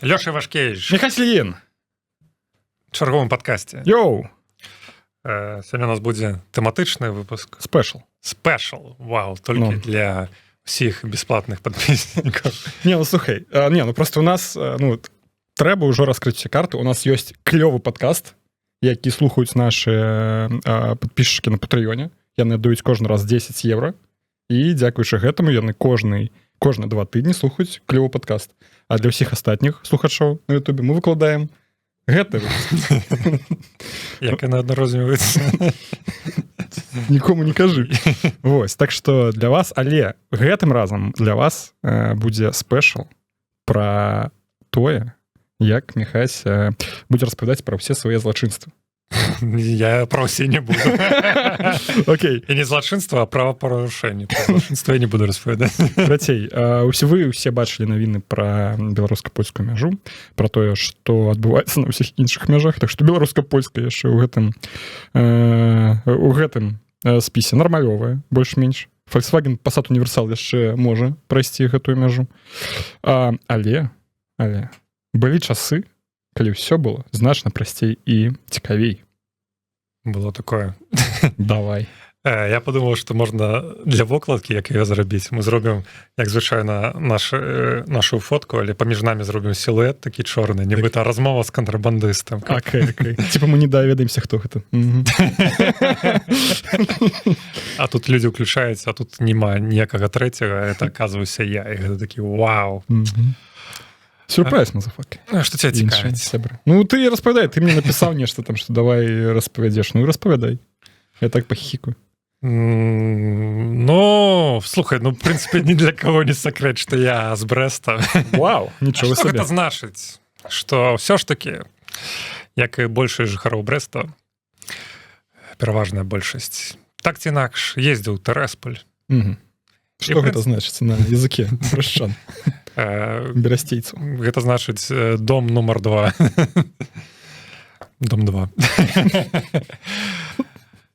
Лёша Вашкевич. Михась Ільін. Чарговым падкасце. Йоу. Сёння у нас будзе тэматычны выпуск. Спешл. Спешл, вау, толькі Ну. для всех бесплатных подписчиков. Не, ну слухай, не, ну просто у нас ну, трэба ўжо раскрыць все карты. У нас ёсць клёвы падкаст, які слухаюць наши подписчики на Патрыёне. Яны даюць кожны раз 10 евро, і дзякуючы гэтаму яны кожны 2 тыдні слухаюць клёвы падкаст. А для ўсіх астатніх слухачоў на Ютубе мы выкладаем гэты выпуск. Як яны адрозніваюцца? Нікому не кажы. Вось, так что для вас, але гэтым разам для вас будзе спешл про тое, як Михась будзе распавядаць пра ўсе свае злачынствы. Я пра ўсе не буду. Окей. І не злачынства, а правапарушэнне. Пра злачынства я не буду распавядаць. Працей, усе вы усе бачылі навіны пра беларуска-польскую мяжу, про тое, што адбываецца на ўсіх іншых мяжах. Так што беларуска-польская яшчэ ў гэтым спісе нармалёвая, больш-менш. Volkswagen Passat універсал яшчэ можа прайсці гэтую мяжу, але былі часы, калі ўсё было значна прасцей і цікавей. Было такое. Давай. Я подумал, что можна для вокладкі, як ее зрабіць, мы зробім, як звычайна, нашу фотку, але паміж нами зробім сілуэт такі чорны, нібыта размова з кантрабандыстам. Окей. Типа мы не даведаемся, хто гэта. Мгм. А тут людзі ўключаюцца, а тут няма ніякага трэцяга, это оказываюся я, і гэта такі вау. Сюрпрайз, мазафак. А что тебя Іншыя цікавіць? Сябры. Ну, ты распавядай, ты мне напісаў нешта там, што давай распавядзеш. Ну і распавядай. Я так пахіхікаю. Ну, слухай, ну, в принципе, ни для кого не секрет, что я с Бреста. Вау, нічога Что сабе. гэта значыць? Что ўсё ж таки, як і большасць жыхароў Брэста, пераважная большасць, так ці інакш ездзіў Тэрэсполь. Што гэта значыць на языке брэшчан, берасцейцаў? Гэта значыць дом нумар 2. Дом 2.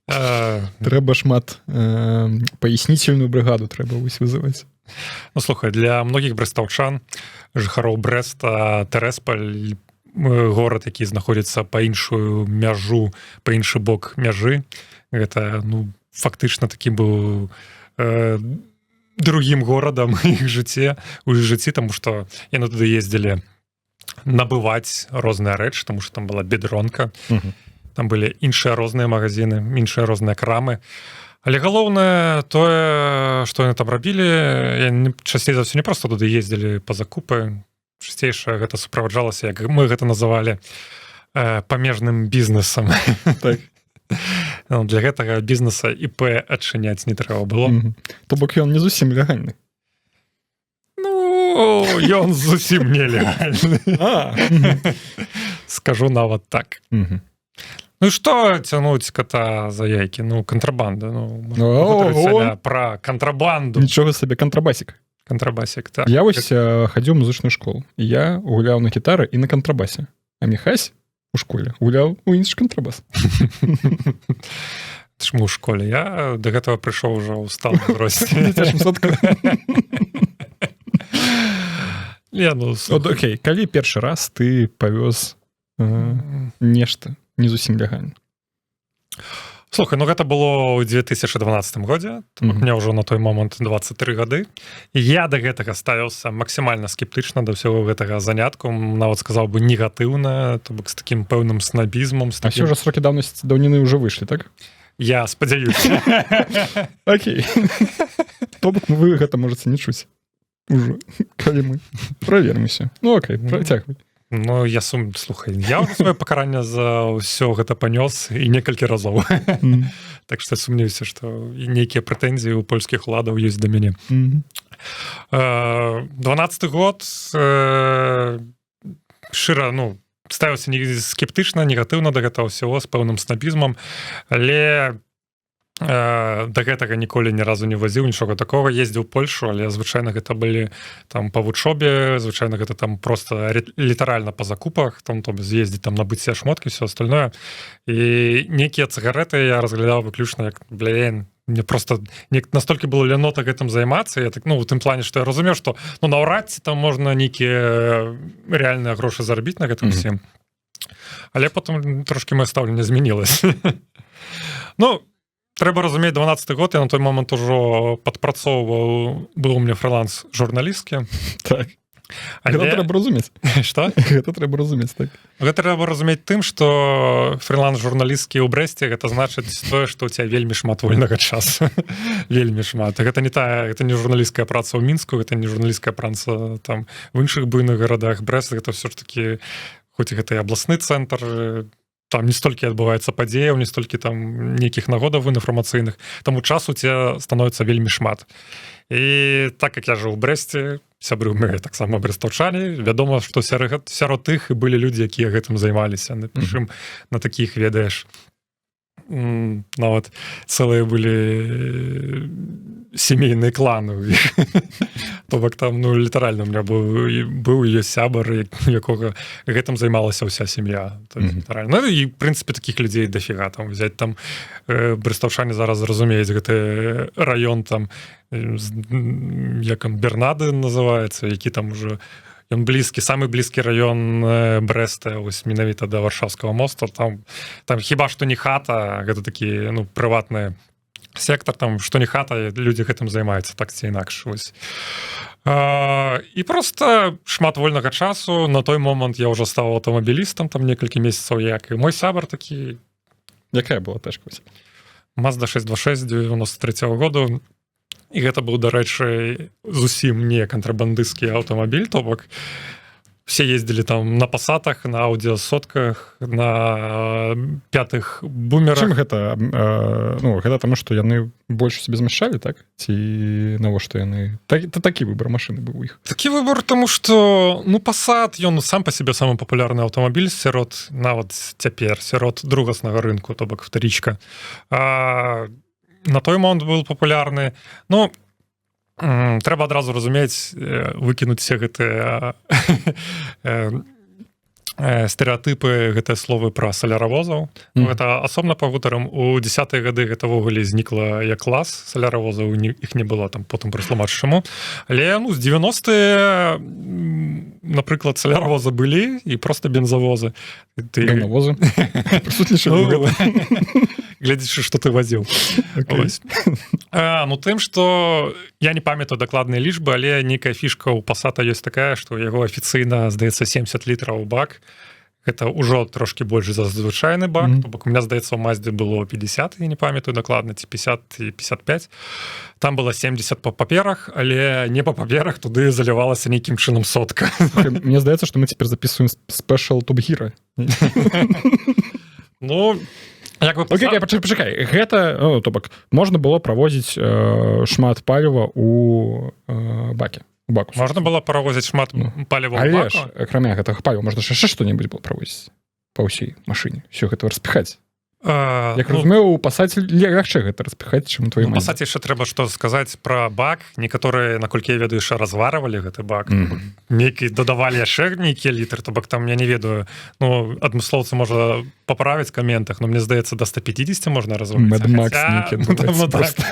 Трэба шмат пояснительную брыгаду трэба вось вызываць. Ну, слухай, для многіх брэстаўчан, жыхароў Брэста, Тэрэсполь, горад, які знаходзіцца па іншую мяжу, па іншы бок мяжы, гэта, ну, фактычна такі быў другім горадам іх жыцце у іх жыцці, таму што яны туды ездзілі набываць розныя рэчы, таму што там была Бедронка, там былі іншыя розныя магазины, іншыя розныя крамы. Але галоўнае тое, што яны там рабілі, яны часцей за ўсё не просто туды ездзілі па закупы, часцейша гэта суправаджалася, як мы гэта называлі, памежным бізнесам. Ну, для гэтага бізнеса ІП адчыняць не трэба было. То бок ён не зусім легальны. Ну, ён зусім нелегальны, скажу нават так. Ну і што цянуць кота за яйкі? Ну, кантрабанда, ну, можна Ого! пагутарыць сёння пра кантрабанду. Нічога сабе, кантрабасік. Кантрабасік, так. Я вось хадзіў у музычную школу, і я гуляў на гітары і на кантрабасе, а Михась у школе гуляў у іншы кантрабас. Чаму ў школе? Я до гэтага прыйшоў ужо ў сталым узросце. Дзіцячым садку. Не, ну, От, слухай. окей, калі першы раз ты павёз нешта не зусім легальна? Слухай, ну, гэта было ў 2012 годзе. Мне ўжо на той момант 23 гады, і я да гэтага ставіўся максімальна скептычна, да ўсяго гэтага занятку, нават сказаў бы, негатыўна, то бок з такім пэўным снабізмам, з А такім все уже сроки давности даўніны уже выйшлі, так? Я спадзяюся. Окей. То бок вы гэта можете не чуць ужо, калі мы праверымся. Ну окей, працягвай. Ну, я сум слухай, я ўжо сваё пакаранне за ўсё гэта панёс, і некалькі разоў. Так што сумнеюся, што і нейкія прэтэнзіі ў польскіх уладаў ёсць да мяне. 12 год, шчыра, ну, ставіўся не скептычна, негатыўна да гэтага ўсяго, з пэўным снабізмам, але Да гэтага ніколі ні разу не вазіў нічога такого. Ездзіў Польшу, але звычайна гэта былі там па вучобе, звычайна гэта там просто літаральна па закупах, там то з'ездзіць, там набыць себе шмоткі, все остальное. І нейкія цыгареты я разглядаў выключна як, блин, мне просто не настолькі было лянота гэтым займацца. Я так, ну, у тым плане, что я разумеў, что, ну, наўрад ці там можна нейкія рэальныя грошы зарабіць на гэтым всем. Але потом трошки маё стаўленне змянілось. Ну, трэба разумець, 12 год, я на той момант ужо падпрацоўваў, быў у мне фрыланс журналісткі. Але гэта трэба разумець. Что? Гэта трэба разумець, так. Гэта трэба разумець тым, что фрыланс журналісткі ў Брэсце — гэта значыць тое, што у тебя вельмі шмат вольнага часу, вельмі шмат. Гэта не тая, это не журналісцкая праца ў Мінску, гэта не журналісцкая праца там в іншых буйных гарадах. Брэст — гэта все ж таки, хоць гэта і абласны цэнтр, там не столькі адбываецца падзеяў, не столькі там нейкіх нагодаў інфармацыйных, таму часу тебе становіцца вельмі шмат. І так как я жыў у Брэсце, сябры мы таксама брэстаўчане, вядома, што сярод іх і былі людзі, якія гэтым займаліся. Напішым, на такіх, ведаеш, нават цэлыя былі сямейныя кланы ў іх. То бок там, ну, літаральна у меня быў ёсць сябар, якога гэтым займалася ўся сям'я. То есть літаральна. Ну, і в прынцыпе таких людзей дофига. Там взять там, брэстаўчане зараз зразумеюць гэты раён там, як он, Бернады называется, які там уже ён блізкі, самы блізкі раён Брэста ось менавіта да Варшаўскага моста. Там хіба што не хата, гэта такі, ну, прыватны сектор, там што не хата, людзі гэтым займаюцца так ці інакш. Вось. І просто шмат вольнага часу. На той момант я ўжо стаў аўтамабілістам там некалькі месяцаў як, і мой сябар такі. Якая была тачка у цябе? Mazda 626 93 -го году. І гэта быў, дарэчы, зусім не кантрабандысцкі аўтамабіль, то бок все ездили там на пасатах, на аўдыо сотках, на пятых бумерах. Чым гэта, ну, гэта таму, што яны больш сабе змяшчалі, так, ці навошта яны так, такі выбор машины быў у іх? Такі выбор, тому что, ну, Пасат, ён сам по себе самы папулярны аўтамабіль сярод, нават цяпер, сярод другаснага рынку, то бок вторичка, на той момант был папулярны. Ну, трэба адразу разумець, выкінуць все гэтыя стэрэатыпы, гэтыя словы пра саляравозаў. Гэта асобна пагутарым. У десятыя гады гэта ўвогуле знікла як клас саляравозаў, іх не было там, потым прытлумач чаму. Але, ну, з 90, напрыклад, саляравозы былі і просто бензавозы. Ты навозы. Ну, гледзячы, что ты вазіў. Ну, тым, что я не памятаю дакладныя лічбы, але нейкая фішка ў Пасата ёсць такая, что яго афіцыйна, здаецца, 70 літраў бак. Это ўжо трошки больш за звычайны бак. То бок у меня, здаецца, у Мазде было 50, я не памятаю дакладна, ці 50 і 55, там было 70 по паперах, але не по паперах, туды залівалася нейкім чынам сотка. Мне здаецца, что мы теперь записываем спешл Топ-гіра. Ну, як бы. Окей, пачакай, гэта, ну, то бок можна было правозіць шмат паліва у баке, у баку? Можна было паравозіць шмат Ну, паліва ў але баку. ж акрамя гэтага паліва можна ж яшчэ што-небудзь было правозіць па ўсей машыне, все гэта распіхаць. Як ну, разумею, у Пасаце лягчэй гэта распіхаць, чым твою. Ну, Пасаце яшчэ трэба што сказаць пра бак: некаторыя, наколькі я ведаю, яшчэ разварвалі гэты бак, нейкі дадавалі яшчэ нейкія літры. То бок там, я не ведаю, ну, адмыслоўцы можа паправіць каментах, но мне здаецца, до 150 можна разварыць. Mad Max Хаця- нейкі Ну, там, ну, адбываецца так. просто.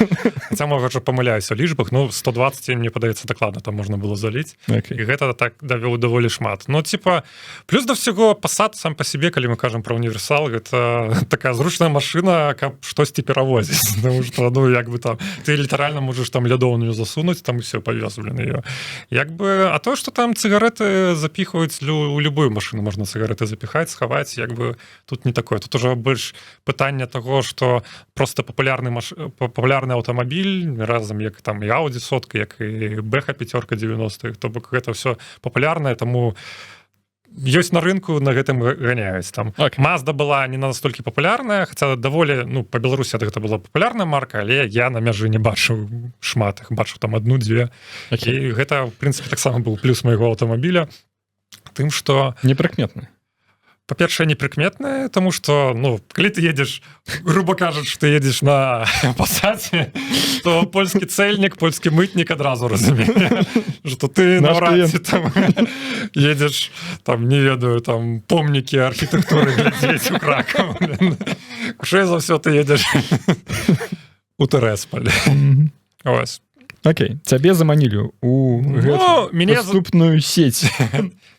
Хаця, можа, памыляюся ў лічбах, ну, 120, мне падаецца, дакладна там можна было заліць. І гэта так давёў даволі шмат. Ну, типа, плюс да всего Пасат сам по себе, калі мы кажам про універсал, гэта такая зручная машина, каб штосьці перавозіць, потому что, ну, як бы там ты літаральна можаш там лядоўную засунуць там, все павёз, блин, ее як бы. А то, что там цыгареты запихиваюць, у любую машину можна цыгареты запихать, схаваць, як бы тут не такое. Тут уже больш пытанне того, что просто папулярны аўтамабіль, разам як там і Audi сотка, як і бэха пятерка 90-х, то бок гэта все папулярнае, таму ёсць на рынку, на гэтым ганяюць там. Mazda была не настолькі папулярная, хотя даволі, ну, по Беларусі гэта была папулярная марка, але я на мяжы не бачыў шмат іх, бачу там одну-дзве. І гэта, в прынцыпе, таксама быў плюс майго аўтамабіля тым, что Непрыкметны. Па-першае, непрыкметная, тому что, ну, калі ты едешь, грубо кажучы, ты едешь на пасаце, то польскі цэльнік, польскі мытнік адразу разумее, что ты Наш наўрад ці там едешь, там, не ведаю, там, помнікі архітэктуры глядзець у Кракаў. Хутчэй за ўсё, ты едешь у Тэрэсполь. Ось. Окей, цябе заманілі у Ну, мяне преступную сеть.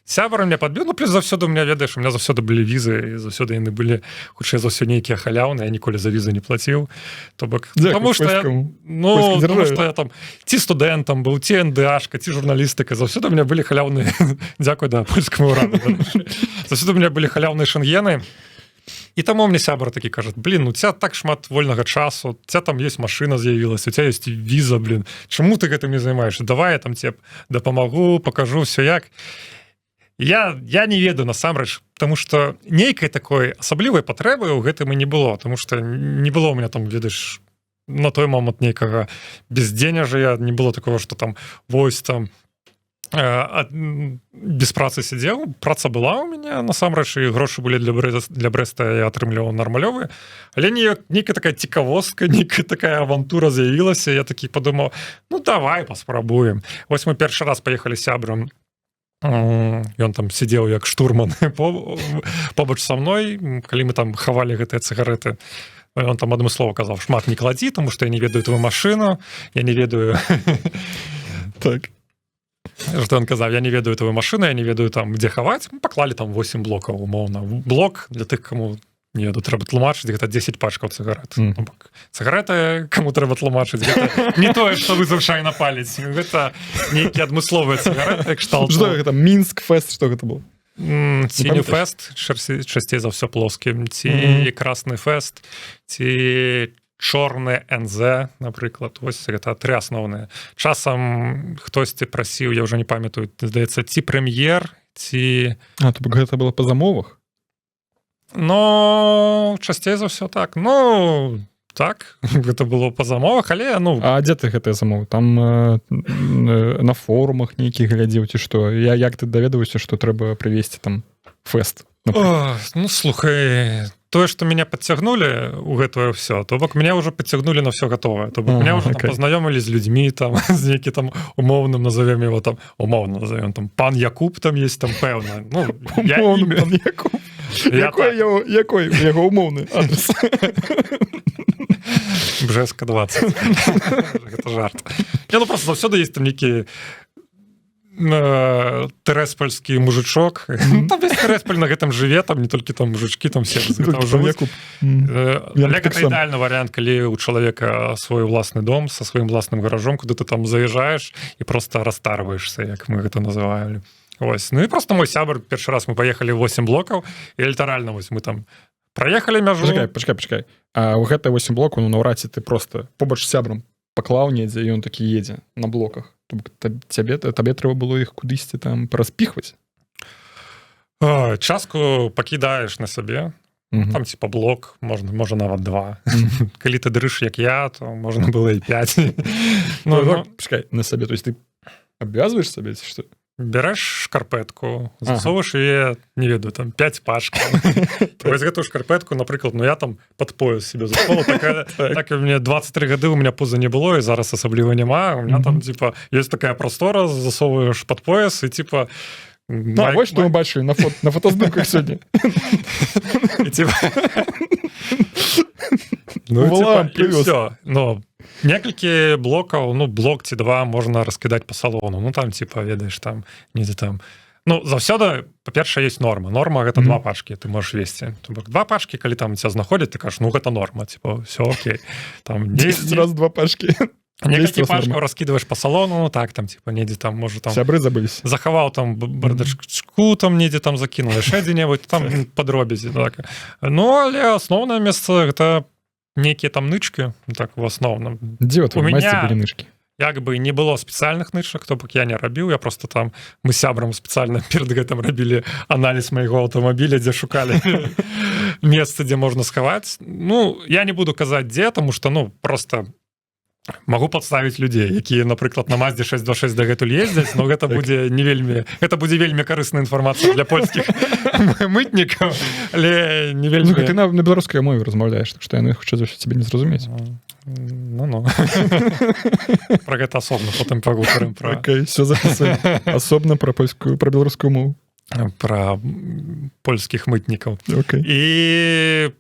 Сябра меня подбіў. Ну, плюс заўсёды у меня, ведаеш, у меня заўсёды былі візы, і заўсёды яны былі, хутчэй за ўсё, нейкія халяўныя, я ніколі за візы не плаціў, то бок Дзякуй потому что я, польскаму. ну, польскай потому дзяржаве. что я там ці студэнтам быў, ці НДАшка, ці журналістыка, заўсёды у меня былі халяўныя, дзякуй, да, польскаму ураду, заўсёды у меня былі халяўныя шэнгены. І таму мне сябра такі кажа: «Блин, ну тебя так шмат вольнага часу, тебя там есть машина з'явілася, у тебя есть віза, блин, чаму ты гэтым не займаешься? Давай я там тебе дапамагу, покажу все як». Я не ведаю насамрэч, потому что нейкай такой асаблівай патрэбы ў гэтым і не было, потому что не было у меня там, ведаеш, на той момант нейкага бездзенежжа, не было такого, что там вось там без працы сидзеў. Праца была у меня насамрэч, і грошы былі для Брэста, я атрымліваў нармалёвы, але неяк нейкая такая цікавостка, нейкая такая авантура з'явілася, я такі падумаў: «Ну, давай паспрабуем». Вось мы першы раз паехалі сябрам, ён там сидзеў як штурман побач са мной, калі мы там хавалі гэтыя цыгареты. Он там адмыслова казаў: «Шмат не кладзі, тому что я не ведаю твою машину, я не ведаю». Что он казаў: «Я не ведаю твою машину, я не ведаю там, дзе хаваць». Мы паклалі там 8 блокаў умоўна. Блок, для тых, кому не ведаю, трэба тлумачыць, гэта 10 пачкаў цыгарет. То бок цыгареты, кому трэба тлумачыць, гэта не тое, что вы звычайна паліць, гэта нейкія адмысловыя цыгареты кшталту Что гэта, Мінск фест, что гэта было? Ці Не не памятаеш? Фест часцей за ўсё плоскі, ці красны фест, ці чорны НЗ, напрыклад. Вось гэта тры асноўныя. Часам хтосьці прасіў, я ўжо не памятаю, здаецца, ці прэм'ер, ці А, то бок гэта было па замовах? Но часцей за ўсё так, ну так, гэта было па замовах, але, ну. А дзе ты гэтыя замовы там, на форумах нейкіх глядзеў, ці што? Як ты даведаваўся, што трэба прывесці там фест, напрыклад? О, ну слухай, тое, что меня подцягнули у гэтае все, то бок меня уже подцягнули на все готовое, то бок меня уже там пазнаёмілі з людзьмі там, з нейкі там умоўным, назовем его там, умоўно назовем, там пан Якуб там есть, там пэўна, ну, я Умоўны пан Якуб. Я Якой так. яго, якой яго умоўны адрес? Бжеска 20. Гэта жарт. Не, ну просто заўсёды есть там нейкі тэрэспальскі мужичок. Ну, там весь Тэрэсполь на гэтым жыве, там не толькі там мужички, там все з гэтага Толькі пан жывуць. Якуб. Я Але гэта таксама. ідэальны варыянт, калі у чалавека свой уласны дом со сваім уласным гаражом, куды ты там заезжаешь і просто растарваешься, як мы гэта называлі. Ось. Ну і просто мой сябр, першы раз мы поехали 8 блокаў, і літаральна вось мы там праехалі мяжу. Пачакай, пачакай, пачакай. А ў гэта 8 блокаў, ну, наўрад ці ты просто побач з сябрам паклаў недзе, і ён такі едзе на блоках. То бок табе трэба было іх кудысьці там параспіхваць? Частку пакідаеш на сабе. Там типа блок можна, можа, нават два. Калі ты дрыш, як я, то можна было і 5. Ну, Ну, пачакай, на сабе, то есть ты обвязываешь сабе, ці што? Бярэш шкарпэтку, засовываешь яе, не ведаю, там 5 пачак. Вось гэтую шкарпэтку, напрыклад, ну, я там под пояс себе засовывал, так, так у меня 23 гады, у меня пуза не было, і зараз асабліва няма. У меня там типа есть такая простора, засовываешь под пояс и типа Ну, а вось што мы бачылі на фотаздымках сёння. І, типа, ну, Валаам типа, і прывёз. всё. Но некалькі блокаў, ну, блок ці два можна раскідаць по салону. Ну там типа, ведаеш, там недзе там, ну, заўсёды, па-першае, есть норма. Норма — гэта два пачки ты можешь весці. То бок два пачки, калі там тебя знаходзяць, ты кажаш: «Ну, гэта норма, типа, все окей». Там 10 раз два пачки. Некалькі 10 раз пачкаў норма. раскидываешь по салону, ну так, там типа недзе там, можа, там Сябры забылись. захаваў там бардачку, там недзе там закінул яшчэ дзе-небудзь там падробязі, так. Ну, але асноўнае месца — гэта нейкія там нычкі, ну, так, в асноўным. Дзе вот У масці меня былі нычкі? Як бы не было спецыяльных нычак, то бок я не рабіў, я просто там, мы сябрам спецыяльна перад гэтым рабілі аналіз майго аўтамабіля, дзе шукалі месца, дзе можна схаваць. Ну, я не буду казаць дзе, тому что, ну, просто Могу подставить людзей, якія, напрыклад, на Маздзе 626 дагэтуль ездзяць, но гэта будзе не вельмі, гэта будзе вельмі карысная інфармацыя для польскіх мытнікаў, але не вельмі. Слухай, ты на беларускай мове размаўляеш, так што яны, хутчэй за ўсё, цябе не зразумець. Ну, про гэта асобна потым пагутарым, про Окей, все записываем. Асобна про польскую, про беларускую мову. Про польскіх мытнікаў. Окей. І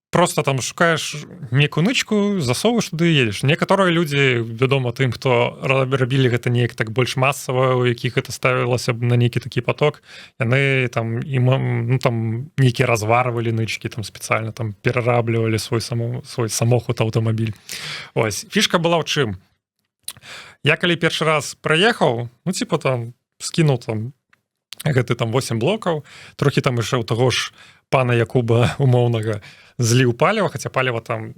просто там шукаеш некую нычку, засоўваеш туды, едешь. Некаторыя людзі, вядома, тым, хто рабілі гэта неяк так больш масава, у якіх это ставілася б на нейкі такі поток, яны там і, ну, там нейкія разварвалі нычкі, там спецыяльна там перараблівалі свой самоход, аўтамабіль. Ось фішка была ў чым: я калі першы раз праехаў, ну, типа, там скінуў там гэты там 8 блокаў, трохі там яшчэ ў таго ж пана Якуба умоўнага зліў паліва, хаця паліва там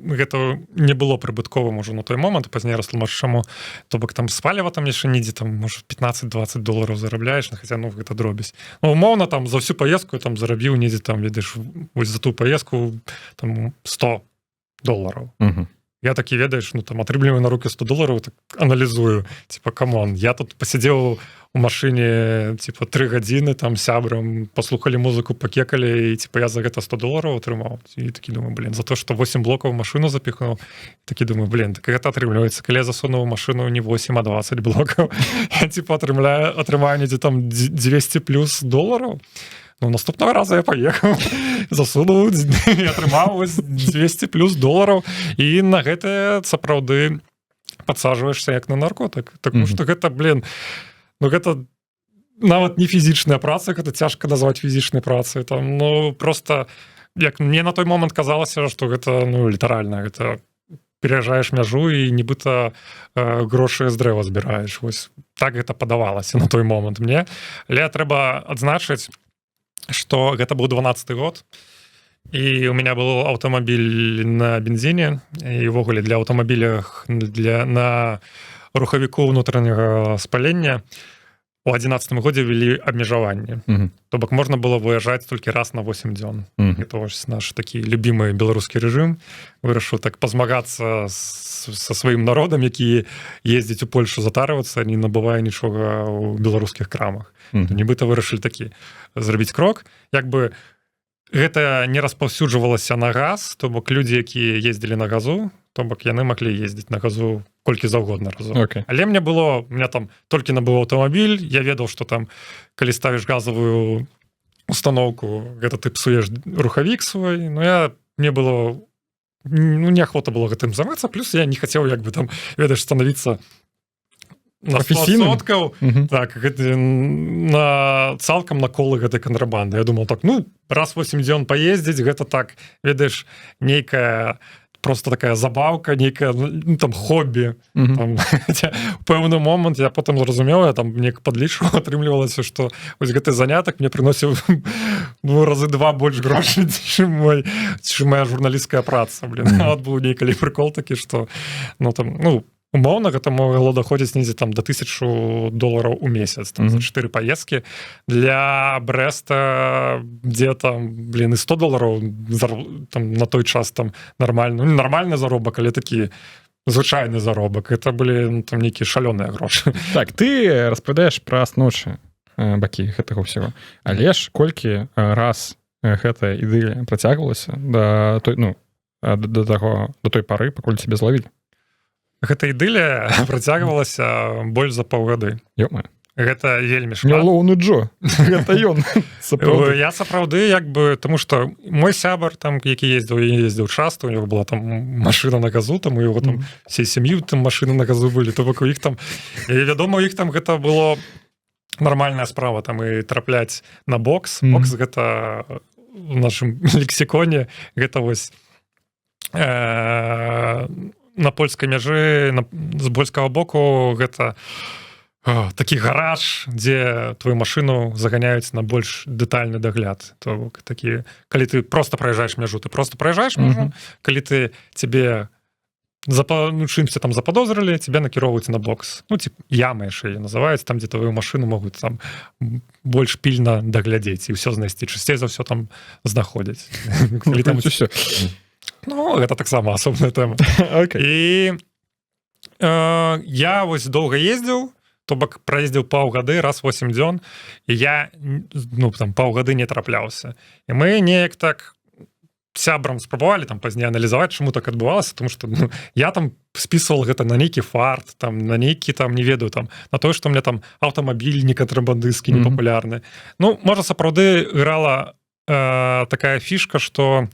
гэта не было прыбытковым ужо на той момант, пазней растлумачу чаму. То бок там з паліва там яшчэ недзе там, может, 15-20 долараў зарабляеш, ну, хаця, ну, гэта дробязь. Ну, умоўна, там за всю паездку там зарабіў недзе там, ведаеш, вось за ту паездку там 100 долараў. Я такі, ведаеш, ну, там атрымліваю на руки 100 долараў, так аналізую, типа, come on, я тут пасядзеў у машыне, типа, 3 гадзіны, там сябрам паслухалі музыку, пакекалі, і, типа, я за гэта 100 долараў атрымаў. І такі думаю: блин, за то, что 8 блокаў машину запіхнуў. Такі думаю: блин, так гэта атрымліваецца, калі я засунуў машину не 8, а 20 блокаў, я, типа, атрымаю недзе там 200 плюс долараў. Ну, наступного разу я паехаў, засунуў, атрымаў 200 плюс долараў, і на гэта сапраўды подсаживаешься, як на наркотык, так. Что гэта, блин, ну, гэта нават не фізічная праца, гэта цяжка назваць фізічнай працай там. Ну, просто як мне на той момант казалася, что гэта, ну, літаральна гэта пераязджаеш мяжу і нібыта грошы з дрэва збіраеш. Вось так гэта падавалася на той момант мне. Але трэба адзначыць, что гэта быў 12 год, і у меня был аўтамабіль на бензине, і увогуле для аўтамабілях на рухавіку внутреннего спалення у 11 годзе ввели абмежаванне. То бок можна было выязджаць толькі раз на 8 дзён. Это вось наш такі любимый беларускі режим вырашыў так пазмагацца со сваім народам, які ездзіць у Польшу затарвацца, не набывае нічога ў беларускіх крамах. Нібыта вырашылі такі зрабіць крок. Як бы гэта не распаўсюджвалася на газ, то бок людзі, якія ездзілі на газу, то бок яны маглі ездзіць на газу колькі заўгодна разу. Але мне было, у меня там толькі набыў аўтамабіль, я ведаў, что там, калі ставіш газовую установку, гэта ты псуеш рухавік свой. Но мне было, ну, неахвота было гэтым займацца, плюс я не хацеў, як бы там, ведаеш, становіцца на Прафесійным? соткаў. Так, гэта, на цалкам на колы гэтай кантрабанды. Я думал так: ну, раз 8 дзён паездзіць, гэта так, ведаеш, нейкая просто такая забаўка, нейкая, ну, там хобі. Там, хаця у пэўны момант я потым зразумеў, я там неяк падлічваў, атрымлівалася, что вось гэты занятак мне прыносіў, ну, разы два больш грошай, чым моя журналісцкая праца, блин. Нават быў некалі прыкол такі, что, ну, там, ну, умоўна, гэта магло даходзіць недзе там до 1000 долараў у месяц там, за 4 паездкі для Брэста, дзе там, блин, і 100 долараў там на той час там нормально, ну, нармальны заробак, але такі звычайны заробак, это былі, ну, там нейкія шалёныя грошы. Так, ты распавядаеш пра станоўчыя бакі гэтага ўсяго, але ж колькі раз гэтая ідылія працягвалася да той, ну, да таго, да той пары, пакуль цябе злавілі? Гэта ідылія працягвалася больш за паўгады. Ё-моё. Гэта вельмі шмат. Лоўны Джо, гэта ён сапраўды. Я сапраўды, як бы, тому что мой сябар там, які ездзіў, я ездзіў часто, у него была там машина на газу, там у его там всей сям'і там машины на газу былі, то бок у іх там, і, вядома, у іх там гэта было нармальная справа там і трапляць на бокс. Бокс — гэта в нашым лексіконе гэта вось на польскай мяжы, з польскага боку, гэта такі гараж, дзе твою машину заганяюць на больш дэтальны дагляд. То бок такі, калі ты просто праязджаеш мяжу, ты просто праязджаеш мяжу. Калі ты цябе ну, чымся там заподозрылі, тебя накіроўваюць на бокс, ну, тип, яма яшчэ называюць, там, дзе твою машину могуць там больш пільна даглядзець і ўсё знайсці. Часцей за ўсё там знаходзяць. Калі там усё. Ну, гэта таксама асобная тэма. І Я вось доўга ездзіў, то бок праездзіў паўгады раз 8 дзён, і я, ну, там паўгады не трапляўся, і мы неяк так сябрам спрабавалі там пазней аналізаваць, чаму так адбывалася, тому что, ну, я там списывал гэта на нейкі фарт, там на нейкі там, не ведаю, там на тое, что у меня там аўтамабіль не кантрабандысцкі, непапулярны. Ну, можа, сапраўды играла такая фішка, что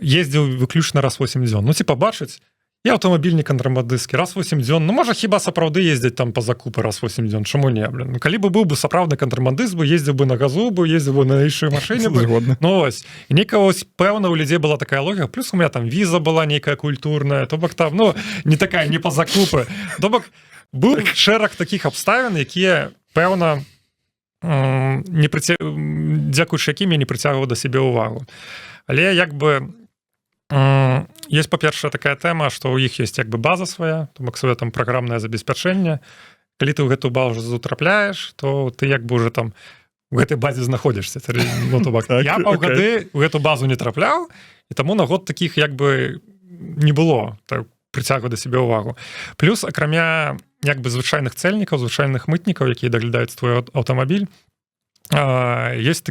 ездзіў выключна раз 8 дзён. Ну, типа, бачыць, і аўтамабіль не кантрабандысцкі, раз 8 дзён, ну, можа, хіба сапраўды ездзіць там па закупы раз 8 дзён, чаму не, блин? Ну, калі бы быў бы сапраўдны кантрабандыст бы, ездзіў бы на газу бы, ездзіў бы на іншай машыне бы. Згодны. Ну ось, некая ось, пэўна, у людзей была такая логіка. Плюс у меня там віза была нейкая культурная, то бок там, ну, не такая, не па закупы. То бок быў шэраг таких абставін, якія, пэўна, не прыця... дзякуючы якім я не прыцягваў да сябе ўвагу. Але як бы есть, па-першае, такая тэма, что ў іх есть як бы база свая, то бок сваё там праграмнае забеспячэнне. Калі ты ў гэту базу трапляеш, то ты як бы уже там у гэтай базе знаходзішся. Ну, то бок я паўгады у гэту базу не трапляў, і таму нагод таких як бы не было, так, прыцягваць да сябе ўвагу. Плюс, акрамя як бы звычайных цельнікаў, звычайных мытнікаў, якія даглядаюць твой аўтамабіль, есть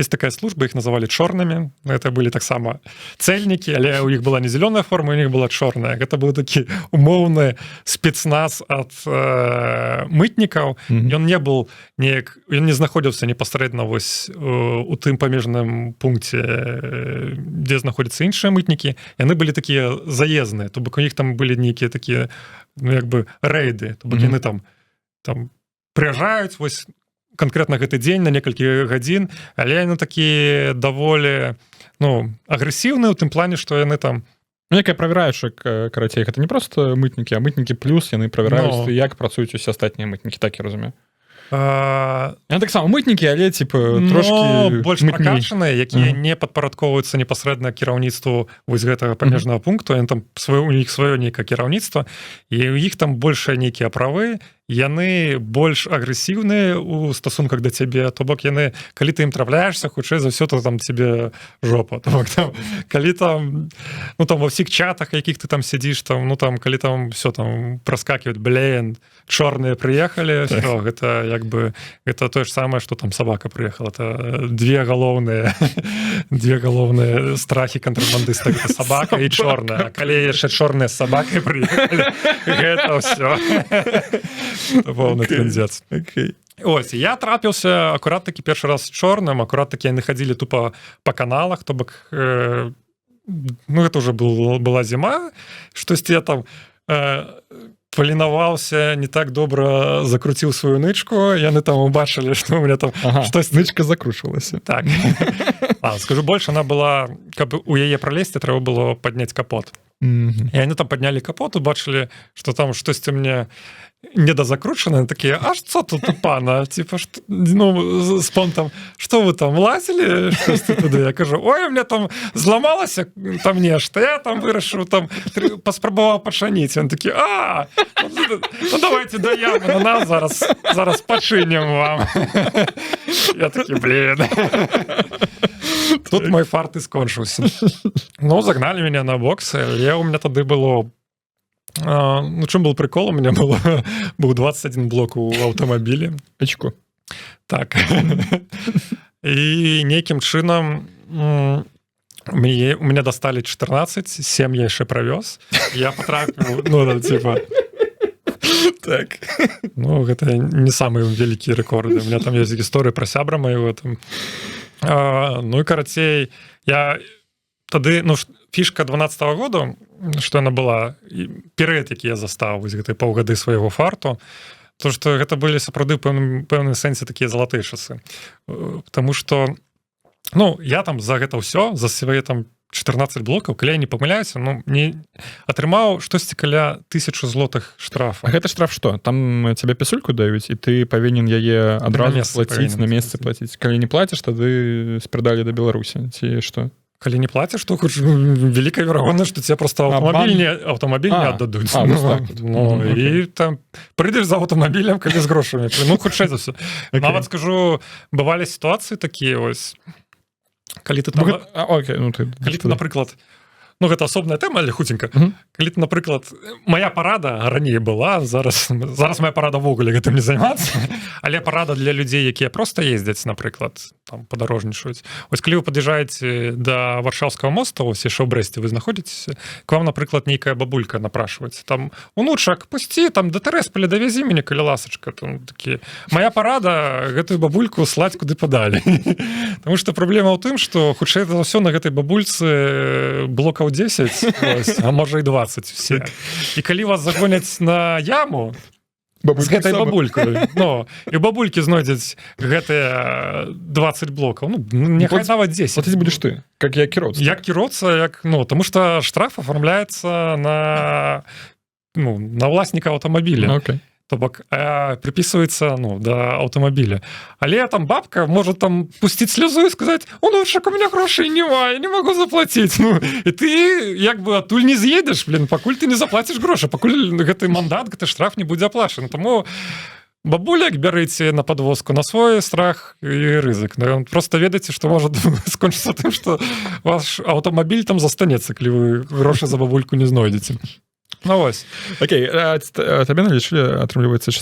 такая служба, их называли чорнымі. Это были таксама цельнікі, але у іх была не зялёная форма, у них была чорная. Гэта быў такі умоўны спецназ ад мытнікаў. Ён не был неяк, ён не знаходзіўся непасрэдна вось у тым памежным пункце, дзе знаходзяцца іншыя мытнікі. Яны былі такія заезныя, то бок у іх там былі нейкія такія, ну, як бы рэйды, то бок яны там прыязджаюць вось конкретно гэты дзень на некалькі гадзін, але яны такі даволі, ну, агрэсіўныя ў тым плане, што яны там Ну, якая правяраючы, карацей, гэта не просто мытнікі, а мытнікі плюс яны правяраюць, Но. як працуюць усе астатнія мытнікі, так я разумею? А, Яны таксама мытнікі, але типа но трошки больш мытней. пракачаныя, якія не падпарадкоўваюцца непасрэдна кіраўніцтву вось гэтага памежнага пункту. Яны там сваё, у них сваё нейкае кіраўніцтва, і у іх там большыя нейкія правы, яны больш агрэсіўныя у стасунках да цябе. То бок яны, калі ты ім трапляешься, хутчэй за ўсё, то там тебе жопа. То бок там, калі там, ну, там во ўсіх чатах, якіх ты там сядзіш, там, ну, там, калі там все там проскакивает: «Блин, чорныя приехали», Так. все, гэта як бы это тое ж самае, что там собака приехала. Это две галоўныя страхи кантрабандыста: гэта собака і чорная. Калі яшчэ чорная з сабакай приехали, гэта все полный трындец. Ось, я трапіўся акурат такі першы раз чорным, акурат такі яны хадзілі тупо по каналах, то бок ну, это уже была зима, штосьці я там паленаваўся, не так добра закруціў сваю нычку, яны там убачылі, что у меня там штось Нычка закручвалася. Так, скажу больше, она была, каб у яе пролезці, трэба было поднять капот. І они там подняли капот, убачылі, что там штосьці мне недозакручаны, такие: «А что тут у пана?» Типа, что, ну, с понтом: «Что вы там лазили штосьці туды?» Я кажу: «Ой, у меня там зламалася там нешта, я там вырашыў, там паспрабаваў пачыніць». Он такі: «А, ну, давайте да ямы на нас, зараз пачынем вам». Я такі: «Блин, тут мой фарт і скончыўся». Ну, загнали меня на бокс, але у меня тады было, ну, чым был прикол: у меня было быў 21 блок у аўтамабілі. Очко. Так, і нейкім чынам мне у меня достали 14, 7 я яшчэ правёз, я потрапіў, ну, да, типа Ну, гэта не самыя вялікія рэкорды. У меня там есть гісторыя пра сябра майго там. Ну і, карацей, я тады, ну, фішка 12 -го году, что она была, перыяд, які я застаў, вось гэтай паўгады свайго фарту, то что гэта былі сапраўды пэўным сэнсе такія залатыя часы. Потому что, ну, я там за гэта ўсё, за свае там 14 блокаў, калі я не памыляюся, ну, не атрымаў штосьці каля 1000 злотых штрафа. А гэта штраф что там, тебе пісульку даюць, і ты павінен яе адразу месцы плаціць, павінен на месцы плаціць. плаціць? Калі не плаціш, тады спрадалі да Беларусі ці што? Калі не плаціш, то хоць вялікая верагоднасць, што тебе просто аўтамабіль не аддадуць. А, Ну, вось так вот. ну, і там прыйдзеш за аўтамабілем, калі з грошамі, ну, хутчэй за ўсё. Нават скажу, бывалі сітуацыі такія ось, калі ты там Окей, ну ты калі ты, напрыклад Ну, гэта асобная тэма, але хуценька. Калі ты, напрыклад, моя парада раней была, зараз моя парада ўвогуле гэтым не займацца, але парада для людзей, якія просто ездзяць, напрыклад, там падарожнічаюць. Ось калі вы пад'язджаеце до Варшаўскага моста, ось яшчэ ў Брэсце вы знаходзіцеся, к вам, напрыклад, нейкая бабулька напрашваецца там: «Унучак, пусці там да Тэрэспаля, давязі мяне, калі ласачка». Там такі, моя парада — гэтую бабульку слаць куды падалі. Потому что праблема ў тым, что хутчэй за ўсё на гэтай бабульцы блокаў 10, ось, а можа і 20 все. І калі вас загоняць на яму з гэтай бабулькой, но і бабулькі знойдзець гэтыя 20 блокаў, ну, няхай нават 10. Платить будешь ты, как я кіроўца. Як кіроўца, як, ну, тому что штраф оформляется на, ну, на ўласніка аўтамабіля. Ну, окей. То бок приписывается, ну, до аўтамабіля. Але там бабка может там пустить слезу и сказать: «Унучак, у меня грошай няма, я не могу заплатить». Ну, і ты як бы адтуль не з'едешь, блин, пакуль ты не заплатишь грошы, пакуль гэты мандат, гэты штраф не будзе аплачаны. Таму бабуляк бярыце на подвозку на свой страх і рызык. Ну, просто ведаеце, что может скончыцца тым, что ваш аўтамабіль там застанецца, калі вы грошы за бабульку не знойдзеце. Ну, вось. Окей, табе налічылі, атрымліваецца,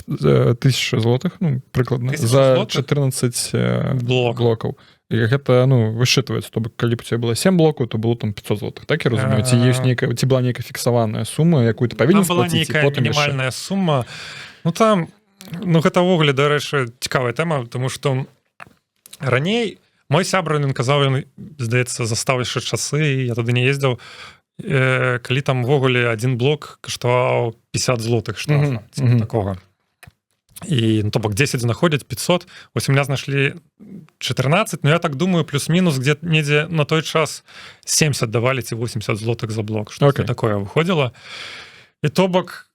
1000 злотых, ну, прыкладна, 1000 за злотых? 14 блок. Блокаў. І гэта, ну, высчитывается, то бок калі б у тебя было 7 блокаў, то было там 500 злотых, так я разумею? Ці ёсць нейкая, ці была нейкая фіксаваная сума, якую ты павінен Там была сплаціць, і нейкая потым яшчэ? мінімальная сума. Ну, там, ну, гэта ўвогуле, дарэчы, цікавая тэма, тому что раней мой сябра, ён казаў, ён, здаецца, застаў яшчэ часы, я тады не ездзіў, калі там увогуле один блок каштаваў 50 злотых штрафа, типа такого. І, ну, то бок 10 знаходзяць, 500. Ось у меня знайшлі 14, но я так думаю, плюс-мінус где недзе на той час 70 давалі ці 80 злотых за блок, что такое выходзіла. І то бок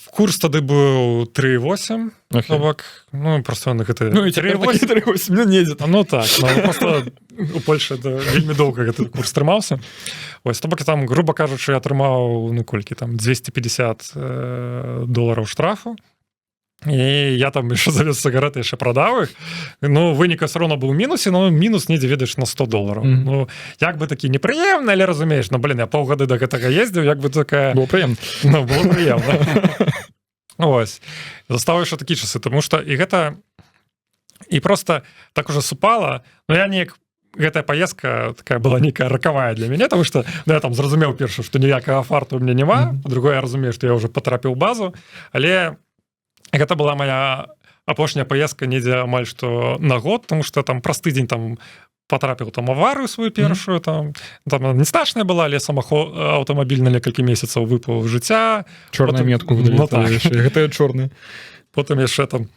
курс тады быў 3,8. То бок, ну, просто на гэта Ну, і цяпер 3,8. такі 3,8, ну, недзе там. Ну так, ну, просто у Польшы это вельмі доўга гэты курс трымаўся. Ось, то бок там, грубо кажучы, атрымаў, ну, колькі там, 250 долараў штрафу. І я там яшчэ завез сигареты, яшчэ прадаў іх. Ну, вынік все равно быў у мінусе, но мінус недзе, ведаеш, на 100 долараў. Ну, як бы такі непрыемна, але разумееш, ну, блин, я паўгады до гэтага ездзіў, як бы такая. Было прыемна. Ну, было прыемна. Ось. Застаў яшчэ такі часы, тому что і гэта і просто так уже супала, но я неяк, гэтая поездка такая была нейкая ракавая для мяне, тому что, ну, я там зразумеў перша, что ніякага фарту у меня няма, другое, я разумею, что я уже потрапіў базу, але гэта была моя апошняя поездка недзе амаль што на год, тому что там праз тыдзень там потрапіў там аварыю сваю першую, там не страшная была, але самахо аўтамабіль на некалькі месяцаў выпаў жыцця. Чорную метку Ну, выдалі. так. Гэта чорны. Потым яшчэ там,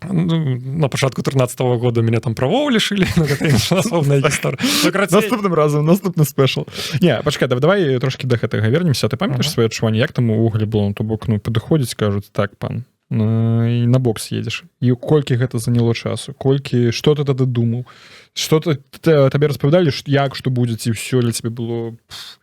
ну, на пачатку 13 -го года меня там правоў лішылі. Ну, гэта іншая асобная гісторыя. Ну, карацей, Наступным разам, наступны спешл. Не, пачакай, давай трошки да гэтага вернемся. Ты памятаеш свае адчуванні, як там увогуле было? Ну, то бок, ну, падыходзіць, кажуць: «Так, пан, і на бокс едзеш». І колькі гэта заняло часу, колькі, что ты тады думаў, что ты, табе распавядалі, як што будзе, ці ўсё для цябе было?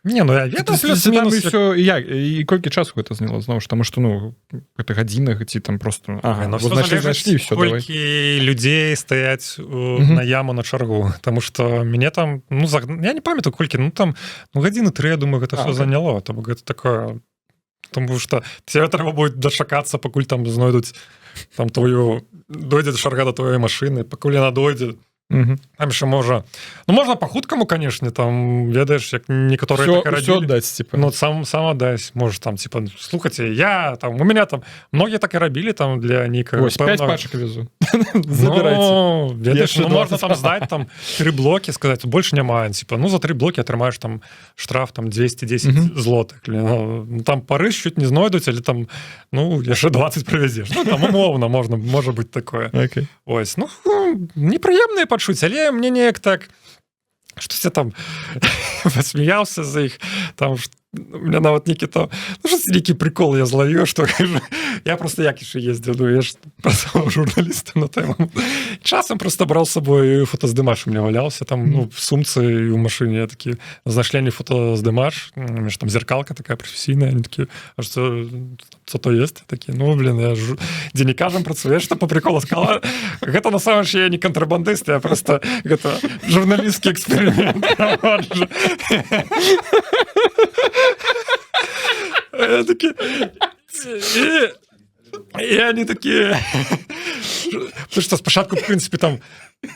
Не, ну, я ведаў плюс плюс-мінус. Всё, і як, і колькі часу гэта заняло зноў ж, таму что, ну, гэта гадзіна ці там просто ага, Ну, вот всё знайшлі, залежыць, знайшлі, всё, давай. колькі людзей стаяць на яму на чаргу, потому что мяне там, ну, я не памятаю колькі, ну, там, ну, гадзіны тры, я думаю, гэта все заняло. Там гэта такое, потому что тебе трэба будет дачакацца, пакуль там знойдуць там твою, дойдзе чарга до твоей машины, пакуль яна дойдзе. Там яшчэ можа, ну, можна по-хуткаму, конечно, там, ведаеш, як некаторыя Всё, так і всё рабілі. Отдать, типа. Ну, сам отдать можешь там, типа: «Слухайте, я там, у меня там», многие так и рабілі там для нейкага Вось, 5 пачек везу, забирайте. Ну, ведаеш, Яшчэ ну, можна 20. там здаць там три блоки, сказать: «Больше няма». Типа, ну, за три блоки атрымаеш там штраф там 210 злотых. Ну, там парышчуць, не знойдуць, але там, ну, яшчэ 20 прывязеш. Ну, там умоўна можна, можа быть такое. Ось, ну, непрыемныя пачуць, але мне неяк так, штось я там посмеялся за іх там, у меня нават нейкі там, ну, що нейкі прикол я злавіў, что кажу, я просто як яшчэ ездзіў, ну, я ж працаваў журналістам на тэму, часам просто брал с собой фотаздымач, у меня валялся там, ну, в сумцы і ў машине. Я такі, знайшлі они фотаздымач, у меня ж там зеркалка такая прафесійная. Они такие: «А что что то есть?» Такі: «Ну, блин, я ж дзенікажам працуе». Что по приколу сказала: «Гэта насамрэч я не кантрабандыст, я просто, гэта журналістскі эксперимент». Я такі, і они такие, потому что спачатку, в принципе, там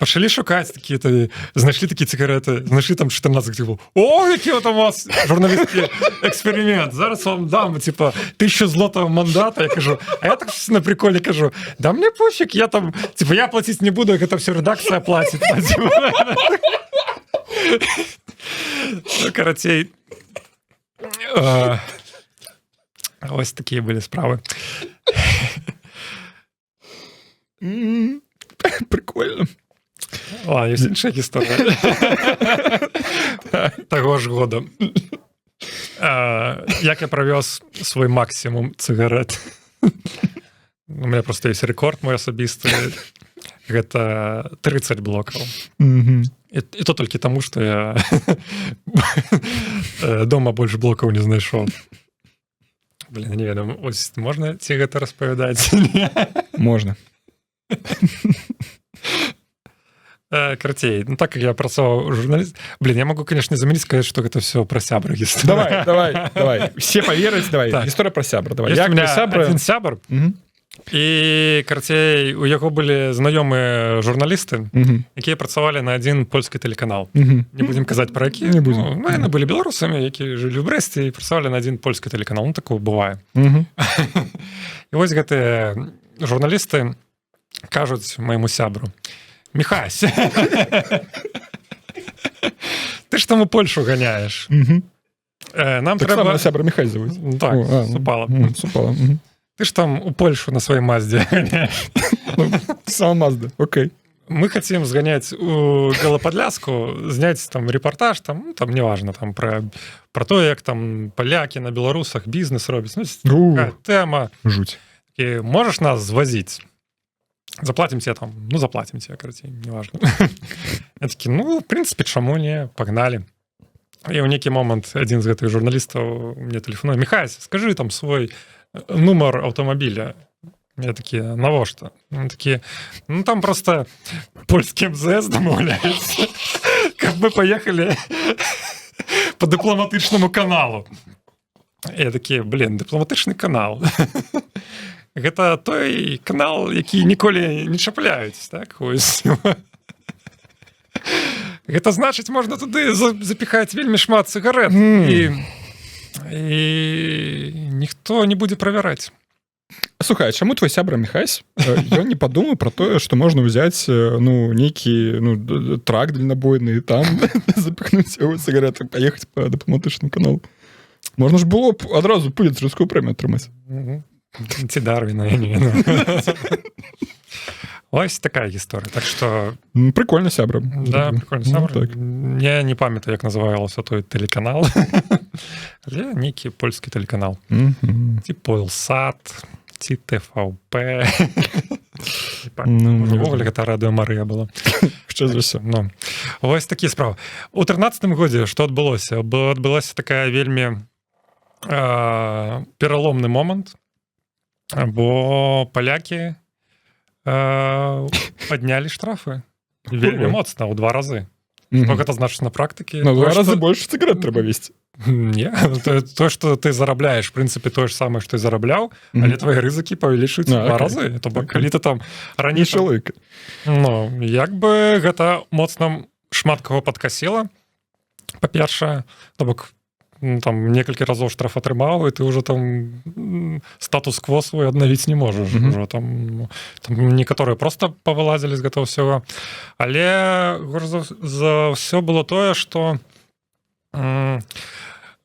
пачалі шукаць такие, то знайшлі такія цыгареты, знайшлі там 14, типу, о, які вот у вас журналістскі эксперимент, зараз вам дам, типа, 1000 злотого мандата. Я кажу, а я так на приколе кажу: «Да мне пофиг, я там, типа, я платить не буду, это все редакция платит». Ну, карацей, ось такія былі справы. Прикольно. А, ёсць іншая гісторыя таго ж года. Як я правёз свой максімум цыгарэт. У меня просто есть рэкорд мой асабісты, гэта 30 блокаў. І то толькі таму, что я дома больш блокаў не знайшоў. Блин, не ведаю, ось можна ці гэта распавядаць? Можна. Карацей, ну, так как я працаваў журналіст, блин, я могу, конечно, заменить, сказать, что гэта все про сябра. Давай, давай, давай, все повераць, давай так. История про сябра, давай. Як у меня сябра, один сябр, і, карацей, у яго былі знаёмыя журналісты, якія працавалі на адзін польскі тэлеканал. Не будзем казаць, пра які. Не будем. Ну, яны былі беларусамі, якія жылі ў Брэсце і працавалі на адзін польскі тэлеканал. Ну, такого бывае. І вось гэтыя журналісты кажуць майму сябру: «Міхась, ты ж там у Польшу ганяеш, нам так трэба сябра Михай зовут? Так, Супала. Супала. Ты ж там у Польшу на сваёй Маздзе. Ну, сам Мазда, окей. Мы хотим сгонять у Белападляску, зняць там репортаж, там, ну, там неважно, там про то, як там палякі на беларусах бізнес робяць, ну, тэма. Жуть. І можешь нас звозить? Заплатим тебе там, ну, заплатим тебе, короче, неважно». Я такі: «Ну, в принципе, чаму не, погнали». І ў нейкі момант адзін з гэтых журналістаў мне тэлефонуе: «Михась, скажи там свой нумар аўтамабіля». Я такі: «Навошта?» Такі: «Ну, там просто польскі МЗС дамаўляецца, каб мы поехали по дыпламатычнаму каналу». Я такі: «Блин, дыпламатычны канал — гэта той канал, які ніколі не чапляюць, так? Ось гэта значыць, можна туды запіхаць вельмі шмат цыгарэт, і ніхто не будзе правяраць». Слухай, чаму твой сябра Михась, ён не падумаў про тое, что можна ўзяць, ну, нейкі, ну, трак дальнабойны, там запихнуць цыгареты, поехать по дыпламатычным каналу? Можна ж было б адразу пуліцерскую прэмію атрымаць. Ці Дарвіна. Ось такая гісторыя, так что Прикольно, сябра. Да, прикольно, сябра. Ну, так. Я не памятаю, як назывался той тэлеканал, але нейкі польскі тэлеканал, ці Полсат, ці ТВП. Ну, увогуле гэта Радыё Марыя была. Хутчэй за ўсё. Ну, вось такі справ. У 13-м годзе што адбылося? Адбылася такая вельмі пераломны момант, бо палякі паднялі штрафы вельмі моцна, ў два разы. Что гэта значыць на практыке? На два разы больш цыгарет трэба весці. Не, то, что ты зарабляешь, в принципе, то же самое, что и зарабляў, але твои рызыкі павялічваюцца два разы. То бок, калі ты там раней чалавек. Ну, як бы гэта моцна шмат каго падкасіла. Па-першае, то бок, ну, там некалькі разоў штраф атрымаў, і ты уже там статус-кво свой аднавіць не можаш. Уже там, там некаторыя просто павылазілі з гэтага ўсяго. Але горш за ўсё было тое, что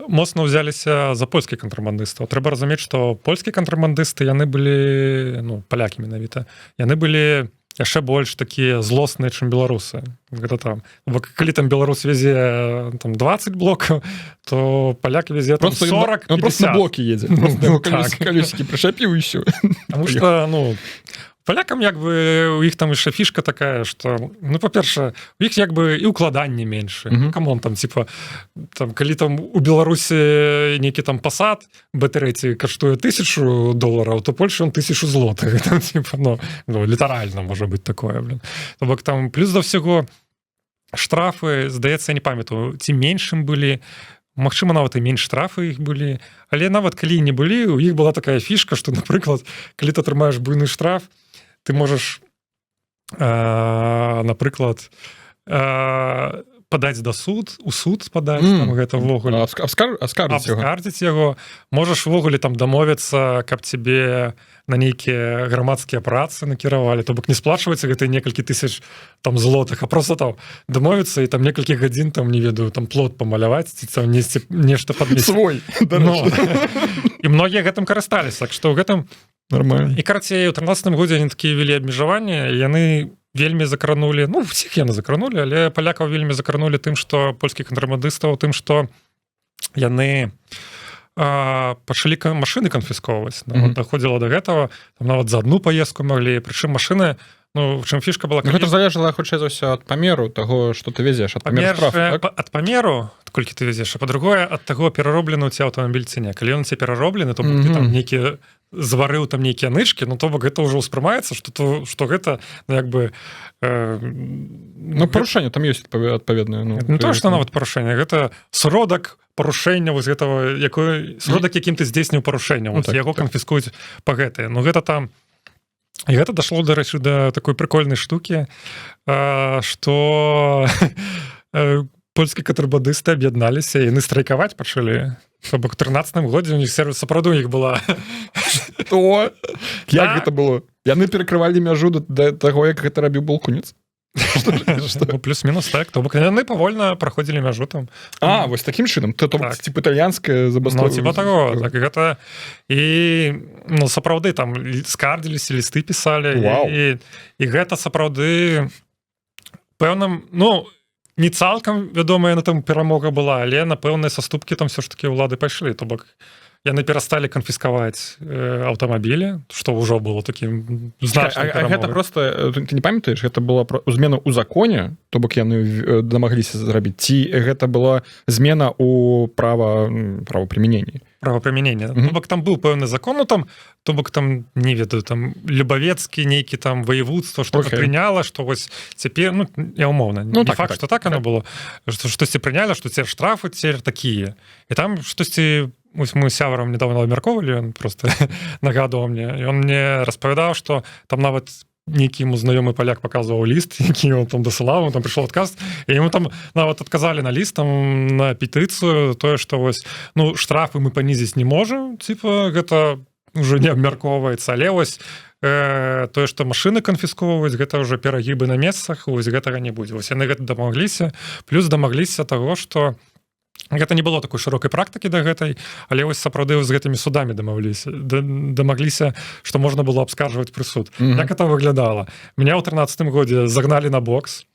моцна ўзяліся за польскі кантрабандыстаў. Трэба разумець, што польскія кантрабандысты, яны былі, ну, палякі менавіта, яны былі яшчэ больш такія злосныя, чым беларусы. Гэта там, бо калі там беларус везе там 20 блокаў, то паляк везе там Просто 40. Он просто на блоке едзе. Ну, так. Колесики прычапіў, і всё. Потому что, ну, палякам як бы, у іх там яшчэ фішка такая, что, ну, па-першае, у іх як бы і укладанне менш. Come on, там, типа, там, калі там у Беларусі нейкі там Пасат Б3 каштуе 1000 долараў, то Польша он 1000 злотых там, типа, ну, літаральна можа быть такое, блин. То бок там плюс да всего штрафы, здаецца, не памятаю, ці меншым былі. Магчыма, нават і менш штрафы іх былі, але нават калі не былі, у іх была такая фішка, что, напрыклад, калі ты атрымаеш буйны штраф, ты можаш, напрыклад, падаць да суд у суд падаць там гэта ўвогуле. Аскарыць яго. Абскардзіць яго можаш, увогуле там дамовіцца, каб тебе на нейкія грамадскія працы накіравалі, то бок не сплачваецца гэта некалькі тысяч там злотых, а просто там дамовіцца і там некалькі гадзін там, не ведаю, там плот памаляваць ці там несці нешта падмесці. Свой. Ну, і многія гэтым карысталіся, так што ў гэтым Нормально. І, карацей, у 13 годзе они такія вялі абмежаванні, яны вельмі закранули, ну, всех яны закранули, але палякаў вельмі закранули тым, что польскіх кантрабандыстаў, тым, что яны пачалі машины канфіскоўваць. Ну, доходзіла до гэтага, там нават за одну поездку маглі, прычым машины, ну, в чым фішка была? Ну, гэта залежала хутчэй за ўсё ад памеру таго, што ты везеш, ад памеру штрафу, па-першае, так? Ад памеру, колькі ты везеш, а па-другое, ад таго, перароблены у тебя аўтамабіль ці не. Калі ён тебе перароблены, то бок ты там нейкі заварыў там нейкія нычкі, ну, то бок гэта ўжо ўспрымаецца, что то что гэта, ну, як бы Ну, парушэнне там ёсць адпаведнае, ну, не то что нават парушэнне, гэта сродак парушэння вось гэтага, якой сродак, якім ты здзейсніў парушэнне. Ну, Вось яго канфіскуюць па гэтае. Ну, гэта там, і гэта дошло, дарэчы, да такой прикольнай штукі, что польскія кантрабандысты аб'ядналіся, яны страйкаваць пачалі. То бок 13 годзе у них сервис, сапраўды у іх была То як Так. гэта было? Яны перакрывалі мяжу да таго, як гэта рабіў Балкунец? Ну, плюс-мінус так, то бок яны павольна праходзілі мяжу там. А, вось такім чынам, то Так. типа італьянская Ну, забастоўка. типа того, так, гэта і, ну, сапраўды там скардзіліся, лісты пісалі. Вау. І гэта сапраўды пэўным, ну, не цалкам вядома, яна там перамога была, але на пэўныя саступкі там все ж таки ўлады пайшлі, то бок яны перасталі канфіскаваць аўтамабілі, што ўжо было таким значным А гэта перамогай. просто ты не памятаеш, гэта была змена ў законе, то бок яны дамагліся зрабіць, ці гэта была змена у правапрымяненні? Правапрымянення. То бок там быў пэўны закон, ну, там, то бок там, не ведаю, там любавецкі нейкі там ваяводства что прыняла, что вось цяпер, ну, я умоўна, Ну, не так, факт, так. что так оно было, что штосьці прыняла, что цяпер штрафы цяпер такія, і там штосьці, вось мы з сябрам недавно абмяркоўвалі, он просто нагадываў мне, і он мне распавядаў, что там нават нейкі ему знаёмы паляк показываў ліст, які он там дасылаў, он там прыйшоў адказ, і ему там нават адказалі на ліст там, на петыцыю тое, что вось, ну, штрафы мы панізіць не можем, типа гэта уже не абмяркоўваецца, але вось тое, что машины канфіскоўваюць, гэта ўжо перагібы на месцах, вось гэтага не будзе. Вось яны гэта дамагліся, плюс дамагліся того, что гэта не было такой шырокай практыкі да гэтай, але вось сапраўды з гэтымі судамі дамагліся, что можна было абскаржваць прысуд. Як это выглядала? Меня ў 13 годзе загналі на бокс,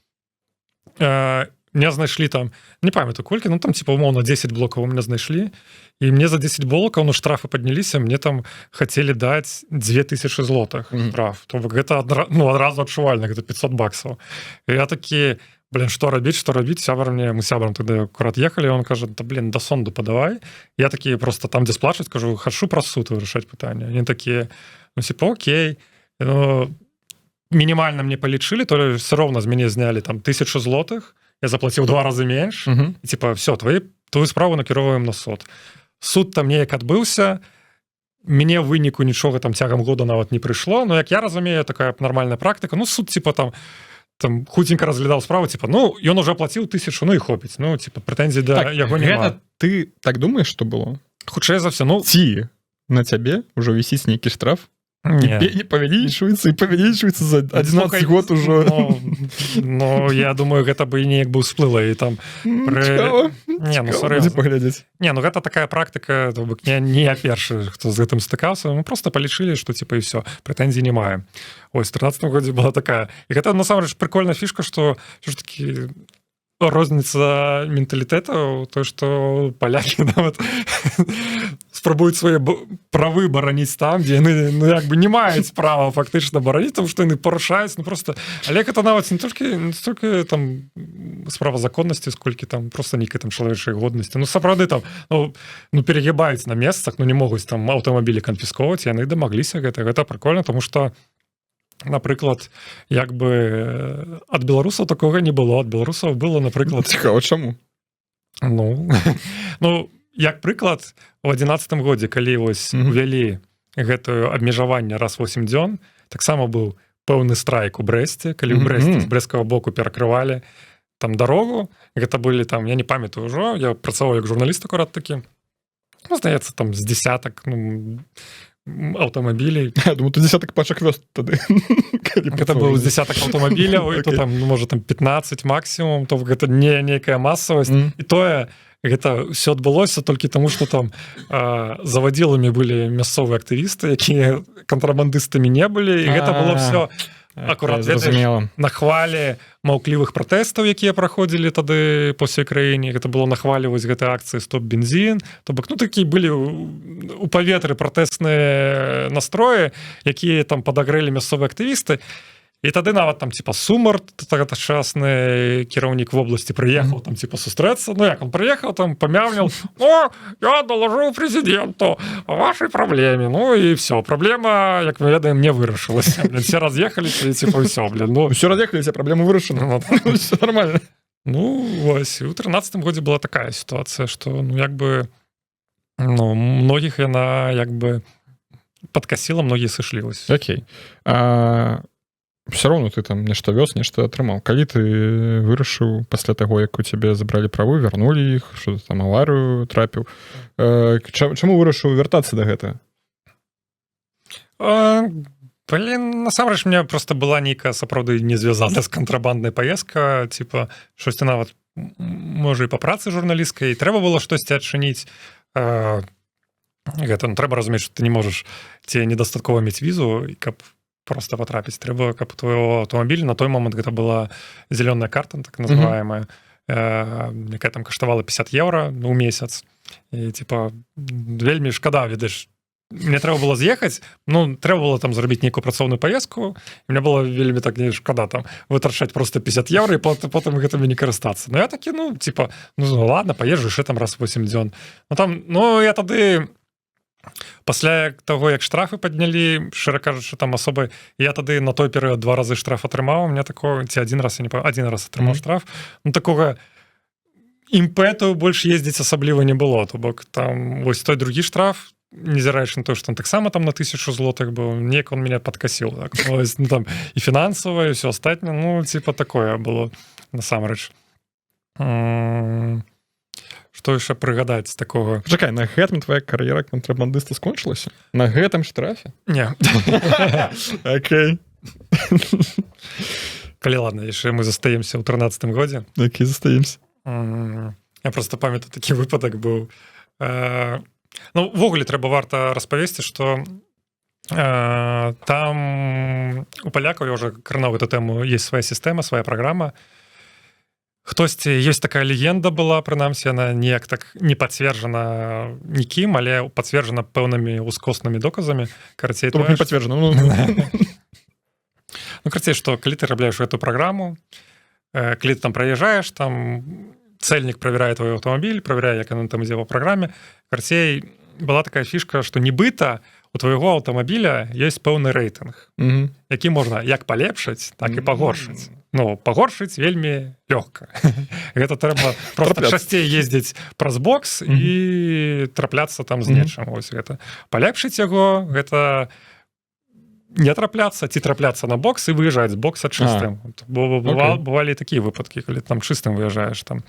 меня знайшлі там, не памятаю колькі, ну, там типа умоўна 10 блокаў у меня знайшлі, і мне за 10 блокаў, ну, штрафы падняліся, мне там хацелі даць 2000 злотых штраф, то бок гэта ну, адразу адчувальна, гэта 500 баксаў. І я такі: «Блин, что рабіць, что рабіць?» Сябар мне, мы сябрам тогда акурат ехали, он кажа: «Да блин, да сонду падавай». Я такі просто там, дзе сплачваць, кажу: «Хачу праз суд вырашаць пытанне». Они такія: «Ну, типа, окей». Ну, мінімальна мне палічылі, то ли все роўна з мяне знялі там 1000 злотых, я заплаціў два разы менш. І, типа, все, твою справу накіроўваем на суд. Суд там неяк адбыўся, мне в выніку нічога там цягам года нават не прыйшло. Но, як я разумею, такая нармальная практыка, ну, суд типа там хуценька разглядаў справу, типа, ну, ён уже аплаціў тысячу, ну і хопіць, ну, типа, прэтэнзій да Так, яго няма. Гэта ты так думаеш, что было? Хутчэй за все, ну. Ці на цябе ўжо вісіць нейкі штраф Не. і павялічваецца і павялічваецца за 11 Слухай, год ужо. Ну, я думаю, гэта бы і неяк бы ўсплыла і там Цікава. Не, ну, Цікава сур'ёзна. будзе паглядзець. Не, ну, гэта такая практыка, то бок не я першы, хто з гэтым стыкаўся. Мы просто палічылі, что типа і все, прэтэнзій не маем. Ось, 13 годзе была такая, і гэта насамрэч прикольная фішка, что всё ж таки розніца менталітэтаў, то что палякі нават спрабуюць свае правы бараніць там, дзе яны, ну, як бы не маюць права фактычна бараніць, там што яны парушаюць, ну, просто. Але гэта нават не толькі там справа законнасці, сколькі там просто нейкай там чалавечай годнасці. Ну, сапраўды там, ну, перагібаюць на месцах, ну, не могуць там аўтамабілі канфіскоўваць, яны дамагліся гэта. Гэта прикольно, тому что, напрыклад, як бы ад беларусаў такога не было. Ад беларусаў было, напрыклад, Цікава, чаму? Ну, як прыклад, у 11 годзе, калі вось увялі гэтую абмежаванне раз 8 дзён, таксама быў пэўны страйк у Брэсце, калі ў Брэсце з брэсцкага боку перакрывалі там дарогу. Гэта былі там, я не памятаю ўжо, я працаваў як журналіст акурат такі, ну, здаецца, там з десятак, ну, аўтамабілей. Я думаю, ты десятак пачак вёз тады. Гэта быў з десятак аўтамабіляў, і то там, ну, можа, там 15 максимум, то гэта не нейкая масавасць. І тое, гэта все адбылося толькі таму, что там завадзіламі былі мясцовыя актывісты, якія кантрабандыстамі не былі, і гэта было все акурат, Зразумела. на хвалі маўклівых пратэстаў, якія праходзілі тады по всей краіне. Гэта было на хвалі вось гэтай акцыі «Стоп бензин», то бок, ну, такі былі у паветры пратэсныя настроі, якія там падагрэлі мясцовыя актывісты. І тады нават там, типа, Сумар, тагачасны кіраўнік вобласці, прыехаў там, типа, сустрэцца. Ну, як он прыехаў, там памяўніў: «О, я доложу президенту о вашей праблеме». Ну і все, праблема, як мы ведаем, не вырашылася. Блин, все раз'ехаліся, і типа все, блин, ну. Все разъехались, а проблема вырашана. Ну, Все нормально. Ну вось, у 13 годзе была такая ситуация, что, ну, як бы, ну, многіх яна як бы подкосила, многие сышлі вось. Окей. Все роўно ты там нешта вёз, нешта атрымаў. Калі ты вырашыў, пасля таго, як у цябе забралі правы, вярнулі іх, что ты там аварыю трапіў, чаму вырашыў вяртацца да гэтага? Блин, насамрэч мне просто была нейкая сапраўды не звязана з кантрабанднай паездка, типа штосьці нават можа і па працы журналісцкай, трэба было штосьці адчыніць. Гэта, ну, трэба разумець, что ты не можаш, ці недастаткова мець візу, і каб просто патрапіць, трэба, каб твоего аўтамабіль, на той момант гэта была зялёная карта, так называемая, якая там каштавала 50 евро, ну, месяц, і типа вельмі шкада, ведаеш, мне трэба было з'ехаць, ну, трэба было там зрабіць нейкую працоўную паездку, і мне было вельмі так не шкада там вытрачаць просто 50 евро і потым гэтымі не карыстацца. Ну, я такі: «Ну, типа, ну ладно, паезжу яшчэ там раз 8 дзён». Ну, там, ну, я тады пасля таго, як штрафы паднялі, шчыра кажучы, там асобы, я тады на той перыяд два разы штраф атрымаў, у меня такого, ці один раз, я не один раз атрымаў штраф, ну, такога імпэту больш ездзіць асабліва не было. То бок там вось той другі штраф, незіраючы на то, что он таксама там на 1000 злотых быў, неяк он меня подкосил так, ось, ну, там і фінансава, і все астатняе, ну, типа, такое было насамрэч. Что яшчэ прыгадаць такого? Чакай, на гэтым твоя кар'ера кантрабандыста скончылася, на гэтым штрафе? Не. Окей. Калі ладно, яшчэ мы застаемся ў 13 годзе. Які застаемся. Я просто памятаю, такі выпадак быў. Ну, увогуле трэба, варта распавесці, что там у палякаў, я уже кранаў эту тэму, есть свая сістэма, свая праграма. Хтосьці, есть такая легенда была, прынамсі она неяк так не пацверджана нікім, але пацверджана пэўнымі ускоснымі доказамі, карацей, не пацверджана, ну. Ну, карацей, что калі ты рабляеш эту праграму, калі ты там праезжаешь, там цельнік правярае твой аўтамабіль, правярае, як яно там ідзе по праграме. Карацей, была такая фішка, что нібыта у твайго аўтамабіля есть пэўны рэйтынг, які можна як палепшыць, так і пагоршыць. Ну, пагоршыць вельмі лёгка, гэта трэба просто часцей ездзіць праз бокс і трапляцца там з нечым. Ось гэта. Палепшыць яго — гэта не трапляцца ці трапляцца на бокс і выязджаць з бокса чыстым, бо бывалі такія выпадкі, калі там чыстым выязджаеш там.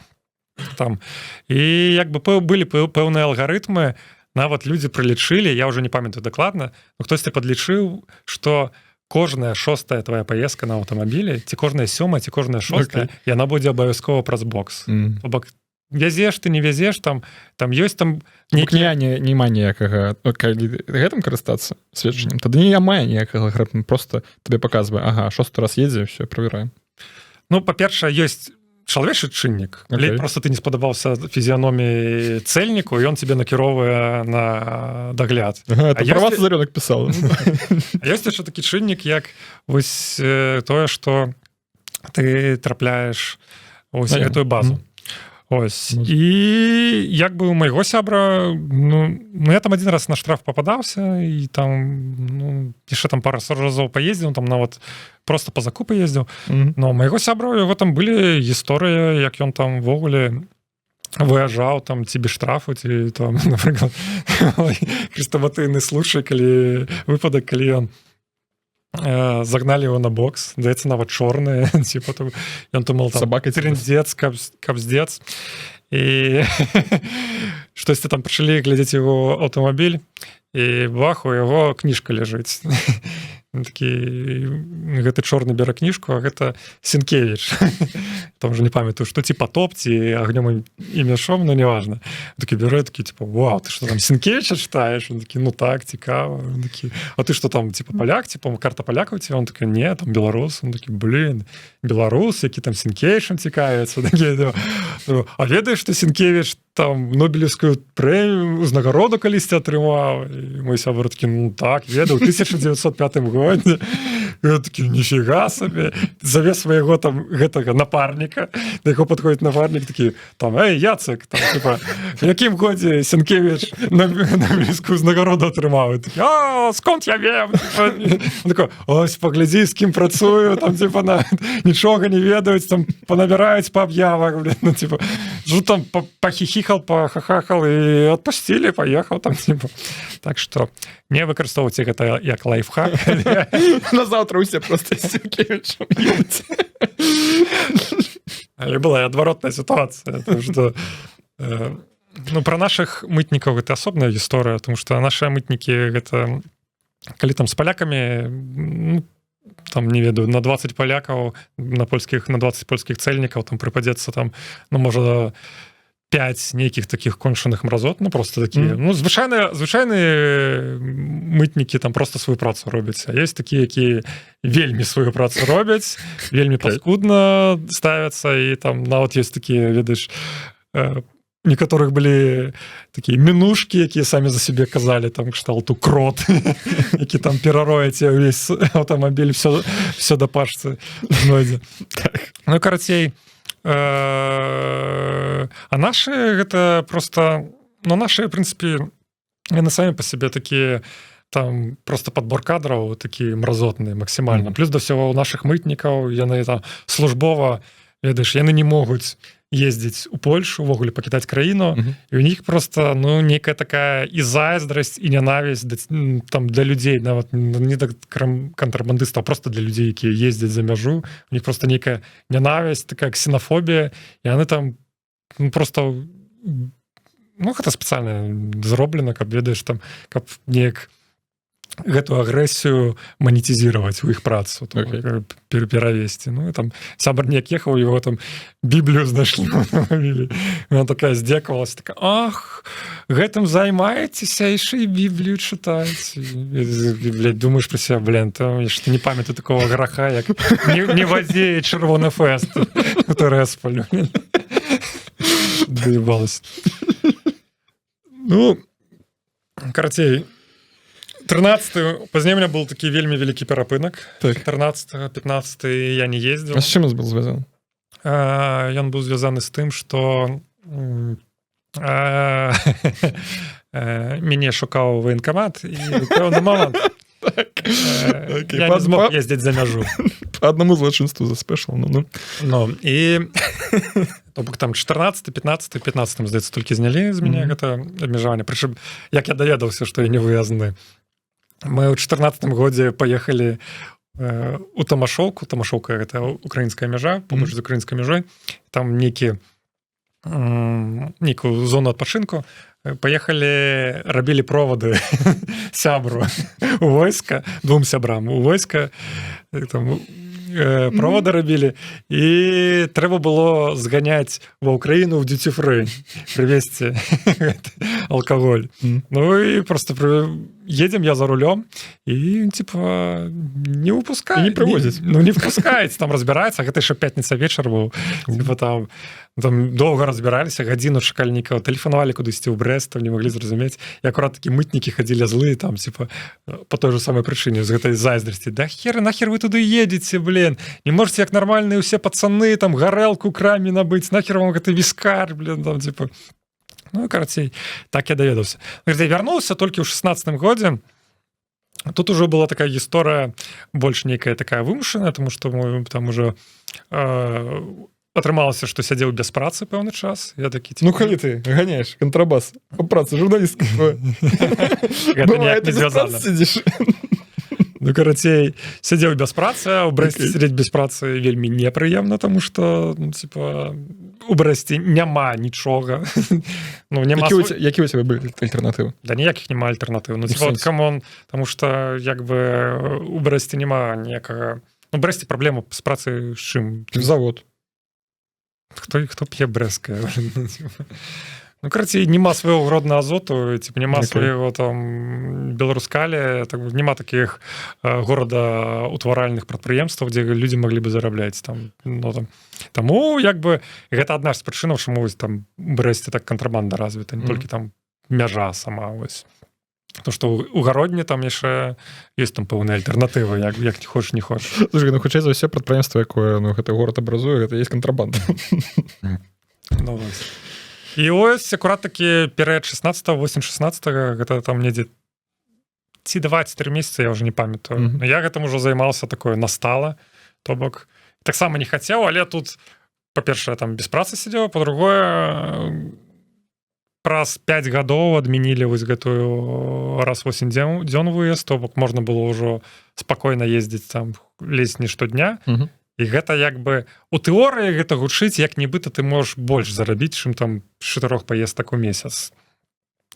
І як бы былі пэўныя алгарытмы, нават людзі прылічылі, я уже не памятаю дакладна, но хтосьці падлічыў, что кожная шостая твоя паездка на аўтамабілі, ці кожная сёмая, ці кожная шостая, яна будзе абавязкова праз бокс. То бок вязеш ты, не вязеш, там ёсць там Нейкі... Не, няма ніякага, ну, калі гэтым карыстацца сведчаннем, тады не мае ніякага алгарытму, просто табе паказвае: ага, шосты раз едзе, все, правяраем. Ну, па-першае, ёсць чалавечы чыннік. Просто ты не спадабаўся фізіяноміі цэльніку, і он тебе накіроўвае на дагляд. Ага, это про вас Азарёнок пісаў. А ёсць яшчэ такі чыннік, як вось тое, что ты трапляеш ось гэтую базу. Ось. І як бы у майго сябра, ну, я там один раз на штраф попадаўся, і там, ну, яшчэ там пару разоў паездзіў, там нават просто по закупы ездзіў. Но майго сябра, у яго там былі гісторыі, як ён там увогуле Выязджаў там ці без штрафу, ці там, напрыклад, хрестоматыйны случай, калі выпадак, калі ён загналі его на бокс, здаецца, нават чорны, типа там, ён думал, там Сабака. Трындзец, капздец, і штосьці там пачалі глядзець его аўтамабіль, і бах, у яго кніжка ляжыць. Такі гэты чорны бярэ кніжку, а гэта Сенкевич там уже, не памятаю, что, ці «Потоп», ці «Огнём и мечом», но неважно. Такі бярэ, такі, типа: «Вау, ты что там, Сенкевича читаешь?» Он такі: «Ну так, цікава». Он такі: «А ты что там, типа, поляк, типа, карта полякаў ці?» Он такі: «Не, там, беларус». Он такі: «Блин, беларус, які там Сенкевичем цікавіцца». Такі: «Ну, а ведаеш, что Сенкевич там нобелевскую прэмію, узнагароду калісьці атрымаў?» І мой сябр такі: «Ну так, ведаў, 1905 годзе». Такі: «Ніфіга сабе». Заве свайго там гэтага напарніка, да яго падходіць напарнік, такі там: «Эй, Яцек, там, типа, в якім годзе Сенкевич нобелевскую узнагароду атрымаў?» Такі: «А, сконт я вем?» Такой: «Ось паглядзі, з кім працую там, типа, на нічога не ведаюць, там панабіраюць па аб'явах, блин». Ну, типа, ну, там пахіхіхал, пахахахал і отпустили, поехал там, типа. Так что не выкарыстоўвайце гэта як лайфхак. На завтра усе просто з Сенкевичем едуць. Але была і адваротная сітуацыя, потому что ну, про наших мытнікаў гэта асобная гісторыя, потому что наши мытнікі, гэта калі там з палякамі, ну, там, не ведаю, на 20 палякаў, на польскіх, на 20 польскіх цельнікаў там прыпадзецца там, ну, можа, 5 нейкіх таких кончаных мразот, ну, просто такія, ну, звычайныя мытнікі там просто сваю працу робяць, а есть такія, якія вельмі сваю працу робяць, вельмі паскудна ставяцца, і там нават есть такія, ведаеш, некаторых былі такія мінушкі, якія самі за сябе казалі, там, кшталту крот, які там перарояць увесь аўтамабіль, все да пачцы знойдзе. Так. Ну, карацей, а наши гэта просто, ну, наши, в принципе, яны самі по себе такія, там просто подбор кадраў такі мразотны максімальна. Плюс да всего у наших мытнікаў, яны там службова, ведаеш, яны не могуць ездзіць у Польшу, увогуле пакідаць краіну, і у них просто, ну, некая такая і зайздрасць, і нянавісць там для людзей, нават не так кантрабандыстаў, просто для людзей, якія ездзяць за мяжу, у них просто некая нянавісць, такая ксенафобія, і яны там, ну, просто, ну, гэта спецыяльна зроблена, каб, ведаеш, там, каб неяк гэту агрэсію монетизировать у іх працу, перавесці. Ну, там сябр неяк ехаў, его там біблію знайшлі, она такая здзекавалась, такая: «Ах, гэтым займаецеся, яшчэ і біблію чытаць». Думаешь про себя: «Блин, там что, не памятаю такого граха, як не вадзе чырвоны фэст Тэрэспалю». Доебалась. Ну, карацей, 13, пазней у меня был такі вельмі вялікі перапынак. Так. 13, 15 я не ездил. А з чым был звязан? Ён быў звязаны з тым, что мяне шукаў военкомат, і пэўны момант я не змог ездзіць за мяжу. По одному злачынству за спешл, ну, ну. Ну, і то бок там 14, 15, 15, здаецца, толькі знялі з мяне гэта абмежаванне. Прычым як я даведаўся, што я не выязны? Мы ў 14 годзе паехалі у Тамашоўку. Тамашоўка — гэта украінская мяжа, побач з украінскай мяжой, там нейкі нейкую зону адпачынку паехалі, рабілі проводы сябру у войска, двум сябрам у войска там проводы рабілі, і трэба было зганяць ва Ўкраіну, в дюці-фры прывезці алкаголь. Ну і просто едем, я за рулем, і типа не выпускают. Не прывозяць. Ну, не впускаюць, там разбирается. Гэта яшчэ пятница вечар быў, типа, там доўга разбіраліся, гадзіну чакалі нікого, тэлефанавалі кудысьці ў Брэст, там не маглі зразумець. І акурат такі мытнікі хадзілі злые там, типа, по той же самой прычыне, з гэтай зайздрасці: «Да хер, нахер вы туды едете, блин, не можете, як нармальныя усе пацаны, там, гарэлку краме набыць, нахер вам гэты віскар, блин?» Там, типа, ну, карацей, так я даведаўся. Вярнуўся толькі ў 16 годзе. Тут уже была такая гісторыя, больш нейкая такая вымушаная, тому что мы там уже Атрымалася, што сядзеў без працы пэўны час, я такі Ну, калі ты ганяеш кантрабас, праца журналістка. Гэта ніяк не звязана. Сидишь. Ну, карацей, сядзеў без працы, а ў Брэсце сядзець без працы вельмі непрыемна, тому что, ну, типа, у Брэсце няма нічога, ну, няма. Які у тебя былі альтэрнатывы? Да ніякіх няма альтэрнатыў, ну, У типа, вот, сэнсе? Come on, тому что як бы у Брэсце няма ніякага, ну, Брэсце праблема з працай з чым? Завод. Хто п'е брэскае? Ну, карацей, няма свайго Гродна Азоту, типа, няма свайго там Беларускалі, так, няма таких горада утваральных прадпрыемстваў, дзе людзі маглі бы зарабляць там, ну, там. Таму як бы гэта адна з прычынаў, чаму вось там Брэсце так кантрабанда развіта, не толькі там мяжа сама, вось то, что у Гародні там яшчэ ёсць там пэўныя альтэрнатывы, як не хочаш, не хочаш. Слушай, ну, хутчэй за ўсё, прадпрыемства, якое, ну, гэты горад абразуе, гэта есть кантрабанда. Ну, вось. І ось акурат такі перыяд 16, 8, 16, гэта там недзе ці 23 месяца, я уже не памятаю. Но я гэтым ужо займался такое настала, то бок таксама не хацеў, але тут, па-першае, там без працы сидзеў, по-другое, праз 5 гадоў адмянілі вось гэтую раз 8 дзён выезд, то бок можна было ўжо спакойна ездзіць там лезь не штодня. І гэта як бы у тэорыі гэта гучыць, як нібыта ты можаш больш зарабіць, чым там чатырох паездак у месяц.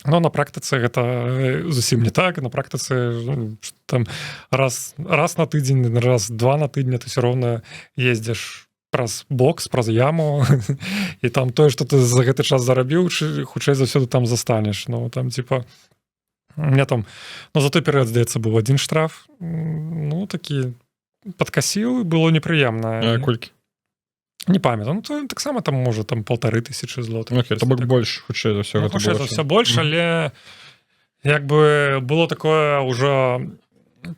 Но на практыцы гэта зусім не так. На практыцы, ну, там раз на тыдзень, раз два на тыдня ты все роўна ездзіш праз бокс, праз яму, і там тое, что ты за гэты час зарабіў, хутчэй за ўсё, ты там застанеш. Ну, там, типа, у меня там, ну, за той перыяд, здаецца, быў один штраф. Ну, такі подкасіў, было непрыемна. А колькі? Не памятаю, ну, то таксама там, можа, там 1500 злотых. Окей, то бок больш, хутчэй за ўсё, Ну, гэта хутчэй было за ўсё, больш, але як бы было такое ўжо,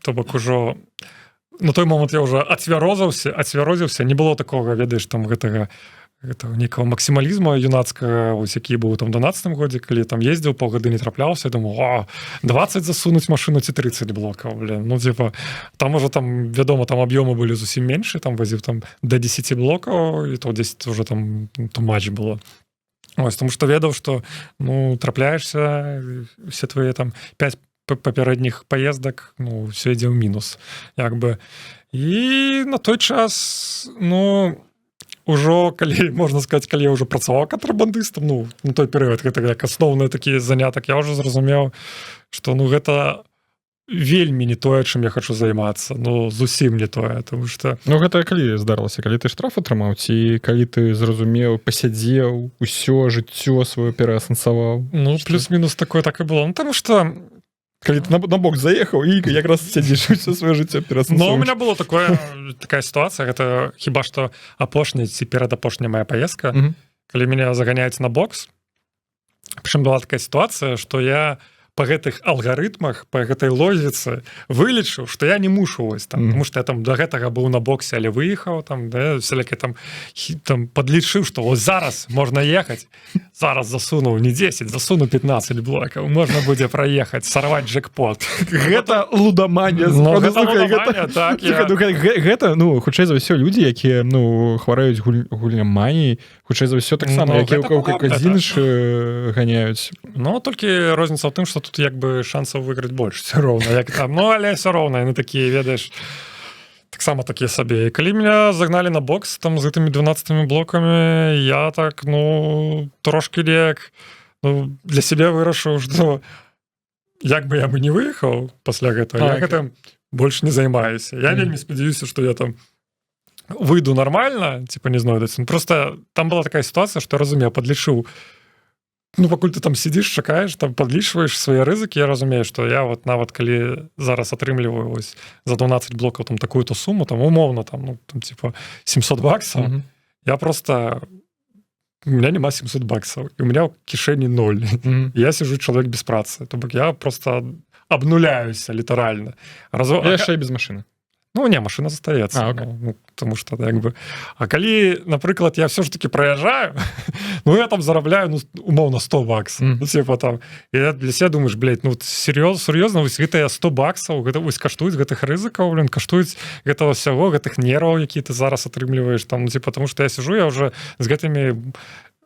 то бок ужо на той момант я уже ацвярозіўся, не было такога, ведаеш, там гэтага нейкага максімалізма юнацкага, ось які быў там 12 годзе, калі там ездзіў, паўгады не трапляўся, думаю: «О, 20 засунуць машину ці 30 блокаў, блин». Ну, типа, там уже там, вядома, там аб'ёмы былі зусім меншы, там вазіў там до 10 блокаў, і то 10 уже там too much было. Ось, тому что ведаў, что, ну, трапляешься, все твои там 5 папярэдніх паездак, ну, все ідзе ў мінус, як бы. І на той час, ну, ўжо калі, можна сказать, калі я ўжо працаваў кантрабандыстам, ну, на той перыяд гэта як асноўны такі занятак, я ўжо зразумеў, что, ну, гэта вельмі не тое, чым я хочу займацца, ну, зусім не тое, тому что Ну, гэта калі здарылася? Калі ты штраф атрымаў ці калі ты зразумеў, пасядзеў, усё жыццё сваё пераасэнсаваў? Ну, Што? плюс-мінус такое, так і было, ну, тому что Калі ты на бок заехаў і якраз сядзіш, усё сваё жыццё Но у пераасэнсоўваеш. меня было такое, такая ситуация, гэта хіба что апошняя ці перадапошняя моя поездка, калі меня заганяюць на бокс. Прычым была такая ситуация, что я по гэтых алгарытмах, по гэтай логіцы вылічыў, что я не мушу вось там, потому что я там до гэтага быў на боксе, але выехаў там, да, всялякі там там подлічыў, что вот зараз можна ехаць, зараз засунуў не 10, засуну 15 блокаў, можна будзе праехаць, сорвать джекпот. Гэта лудаманія. Ну, Сапраўды, гэта слухай, лудаманія, так, Слухай, я ну, гэта, ну, хутчэй за ўсё, людзі, якія, ну, хварэюць гульняманіяй, хутчэй за ўсё, таксама, Ну, якія гэта ў падобна, казіны ж ганяюць. Но толькі розніца ў тым, что тут як бы шансаў выйграць больш все роўна, як там, ну, але все роўна яны такія, ведаеш, таксама такія сабе. І калі меня загналі на бокс там з гэтымі 12 блокамі, я так, ну, трошки неяк, ну, для сябе вырашыў, что як бы я бы не выехаў пасля гэтага, я гэтым больш не займаюся. Я вельмі спадзяюся, что я там выйду нормально, типа, не знойдуць. Ну, просто там была такая ситуация, что, разумею, подлічыў, ну, пакуль ты там сидишь, чакаеш, там подлічваеш свае рызыкі, я разумею, что я вот нават калі зараз атрымліваю вось за 12 блокаў там такую-то сумму, там умоўна там, ну, там, типа, 700 баксаў, я просто, у меня няма 700 баксаў, і у меня ў кішэні ноль. Я сижу, чалавек без працы, то бок я просто обнуляюся літаральна. Яшчэ і без машины. Ну не, машина застаецца. Ну, потому что як бы, а калі, напрыклад, я все ж таки проезжаю, ну, я там зарабляю, ну, умоўно, 100 баксов. Ну, типа, там я для себя думаешь: блядь, ну серьёз, сур'ёзна, вось гэтыя 100 баксаў, гэта вось каштуюць гэтых рызыкаў, блин, каштуюць гэтага всяго, гэтых нерваў, які ты зараз атрымліваеш там, ну, типа, потому что я сижу, я уже з гэтымі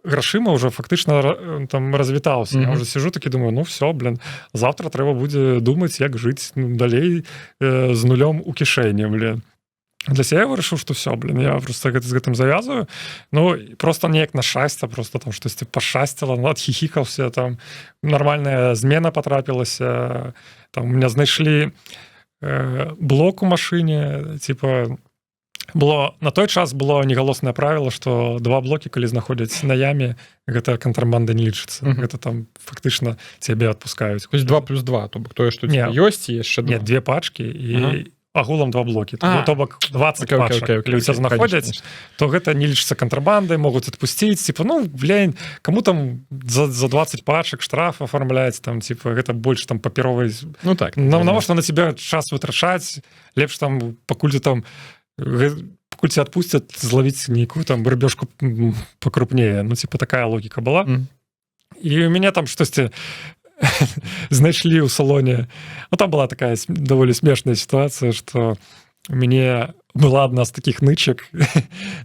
грашыма уже фактычна там развітаўся. Я уже сижу такі, думаю: ну все, блин, завтра трэба будзе думаць, як жыць, ну, далей з нулём у кішэні, блин. Для себя я вырашыў, что все, блин, я просто гэта, з гэтым завязываю. Ну, просто неяк на шчасце, просто там штосьці пашасціла, ну, адхіхікаўся, там нормальная змена потрапілася, там у меня знайшлі блок у машине. Типа, было на той час было негалоснае правило, что два блоки калі знаходзяць на яме, гэта кантрабанда не лічыцца. Гэта там фактычна цябе адпускаюць. То есть 2 плюс 2, то бок тое, что Не. ёсць, яшчэ Нет, две пачки і агулам два блоки, то бок 20 пачак, калі у тебя знаходзяць, то гэта не лічыцца кантрабандай, могуць адпусціць. Типа, ну, блин, кому там за 20 пачак штраф афармляць там, типа, гэта больш там папяровай. Ну так. Ну, навошта на тебя час вытрачаць? Лепш там, пакуль ты там пакуль тебя отпустят, злавіць нейкую там рыбёшку покрупнее. Ну, типа, такая логіка была. І у меня там штосьці знайшлі ў салоне. Ну, там была такая даволі смешная ситуация, что у мяне была одна з таких нычек,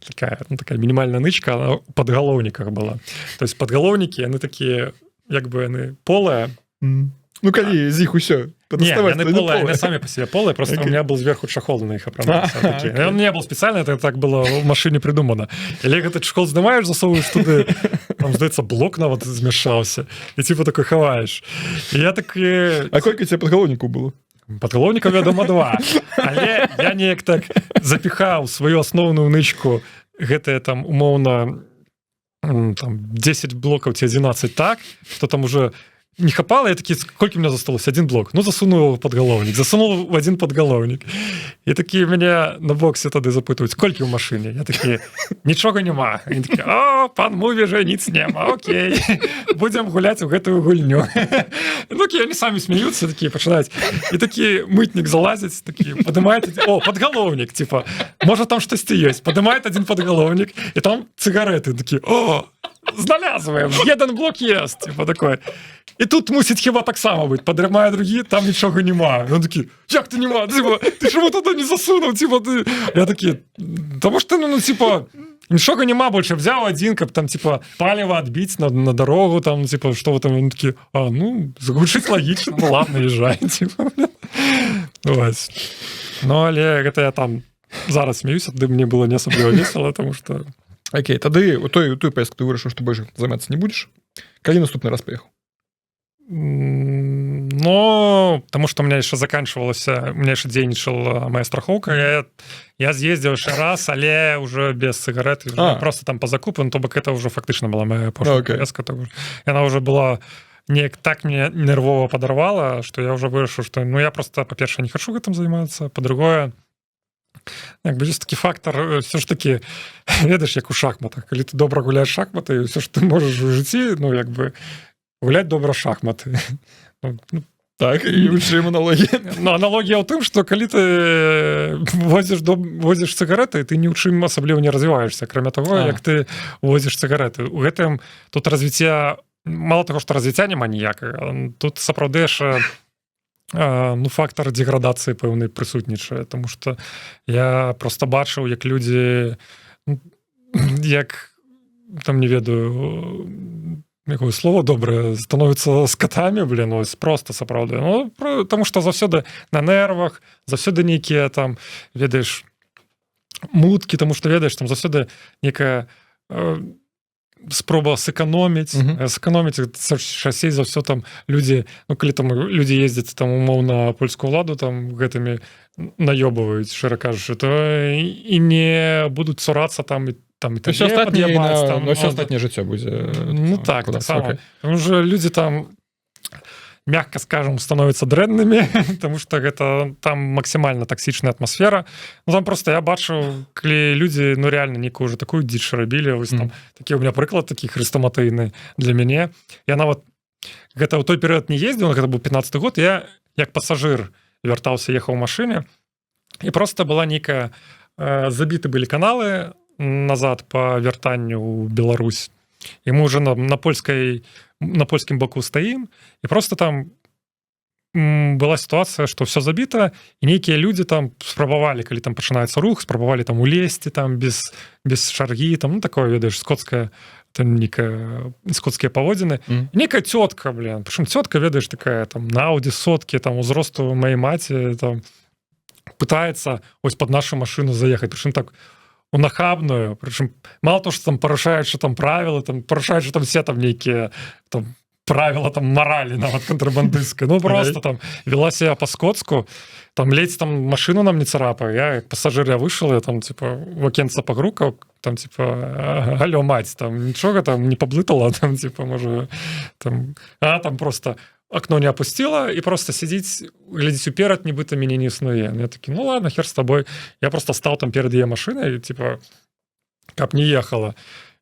такая, ну, такая мінімальная нычка, она у подголовниках была. То есть подголовники, яны такие, як бы, яны полые. Ну, калі з іх усё Не, яны полые, яны сами по себе полые, просто у меня был сверху чахол на их апрануўся, такі. Он не был специально, это так было в машине придумано. Или гэты чехол здымаешь, засовываешь туды, там, здаецца, блок нават змяшчаўся, і типа такой хаваешь. І я так А колькі тебе подголовніку было? Подголовников, вядома, два. Але я неяк так запіхаў сваю асноўную нычку, гэтае там умоўна там 10 блокаў ці 11, так, что там уже не хапала. Я такі: сколько у меня засталось? Один блок. Ну, засуну его в подголовник. Засунул в один подголовник, і такі мяне на боксе тады запытваюць: колькі ў машине? Я такі: нічога няма. Они такі: о, пан mówi, że nic няма, окей, будем гуляць у гэтую гульню. Ну, окей, они сами смеются, такие пачынаюць, і такі мытнік залазіць, такі падымает: о, подголовник, типа, может, там штосьці есть. Падымает один подголовник, и там цыгареты. Такі: о, зналязваем, jeden блок есть, типа, такой. І тут мусіць хіба таксама быць. Падрымае другі, там нічога няма. Он такі: як ты няма, типа, ты чаму туды не засунуў, типа, ты? Я такі: потому что ну, типа, нічога няма больше, взяў один, каб там, типа, паліва адбіць на дарогу там, типа, что вы там. Он такі: а, ну, гучыць лагічна, ну, ладно, езжай, типа. Вось. Ну, але гэта я там зараз смеюся, тады мне было не асабліва весело, тому что Окей, тады у той паездку ты вырашыў, што больш займацца не будзеш. Калі наступны раз паехаў? Но потому что у меня еще заканчивалася, у меня еще дзейнічала моя страховка, я з'ездзіў яшчэ раз, але уже без цыгарэт, просто там по закупу. Ну, то бок это уже фактычна была моя апошняя паездка, яна уже была неяк так мне нервова падарвала, что я уже вырашыў, что, ну, я просто, па-першае, не хочу гэтым займацца, па-другое, як бы, есть такі фактор, все ж таки, ведаеш, як у шахматах, калі ты добра гуляеш шахматы, все ж ты можаш у жыцці, ну, як бы, гуляць добра шахматы. Ну, Так, і ў чым аналогія? Ну, аналогія ў тым, что калі ты возіш цыгареты, ты ні ў чым асабліва не развіваешься, акрамя того, як ты возіш цыгареты. У гэтым тут развіцця, мало того, что развіцця няма ніякага, тут сапраўды яшчэ ну, фактор деградацыі пэўнай прысутнічае, тому что я просто бачыў, як людзі, ну, як там, не ведаю, якое слово добрае, становятся скотами, блин, ось просто сапраўды. Ну, потому что заўсёды на нервах, заўсёды нейкія там, ведаеш, муткі, тому что, ведаеш, там заўсёды некая спроба сэканоміць. Сэканоміць часцей за ўсё там людзі, ну, калі там людзі ездзяць там умоўна польскую ўладу там гэтымі наёбываюць, шчыра кажучы, то і не будуць цурацца там і там і Всё табе астатняе пад'ябаць, там, на ўсё ну, астатняе жыццё будзе ну так, складацца. таксама. Уже людзі там, мягко скажем, становятся дрэннымі, потому что гэта там максімальна таксічная атмасфера. Ну, там просто я бачу, калі людзі, ну, реально нейкую уже такую дзіч рабілі. Вось там такі у меня прыклад такі хрыстаматыйны для мяне. Я нават гэта ў той перыяд не ездзіў, гэта быў 15 год, я як пасажыр вяртаўся, ехаў у машыне. І просто была нейкая, забіты былі каналы назад по вяртанню ў Беларусь, і мы уже на польскім боку стаім, і просто там была ситуация, что все забіта, і нейкія люди там спрабавалі, калі там пачынаецца рух, спрабавалі там улезці там без чаргі там, ну, такое, ведаеш, скотская там, некая скотскія паводзіны. Некая тётка, блин, прычым тётка, ведаеш, такая там на Ауди сотки, там узросту моей маці, там пытается ось под нашу машину заехать, прычым так у нахабную, прычым мало то, что там парушаючы там правила, там парушаючы там все там нейкія там правила там морали, нават контрабандысцкай, ну, просто там вела себя по-скотску там, ледзь там машину нам не царапаю. Я як пассажир, я вышел, я там типа в акенца пагрукаў там, типа: «Алло, мать, там нічога там не паблытала там, типа, можа там?» А там просто окно не опустила и просто сидзіць, глядзіць уперад, нібыта мяне не існуе. Ну, я такі: «Ну ладно, хер с тобой». Я просто стал там перед яе машиной, типа, каб не ехала.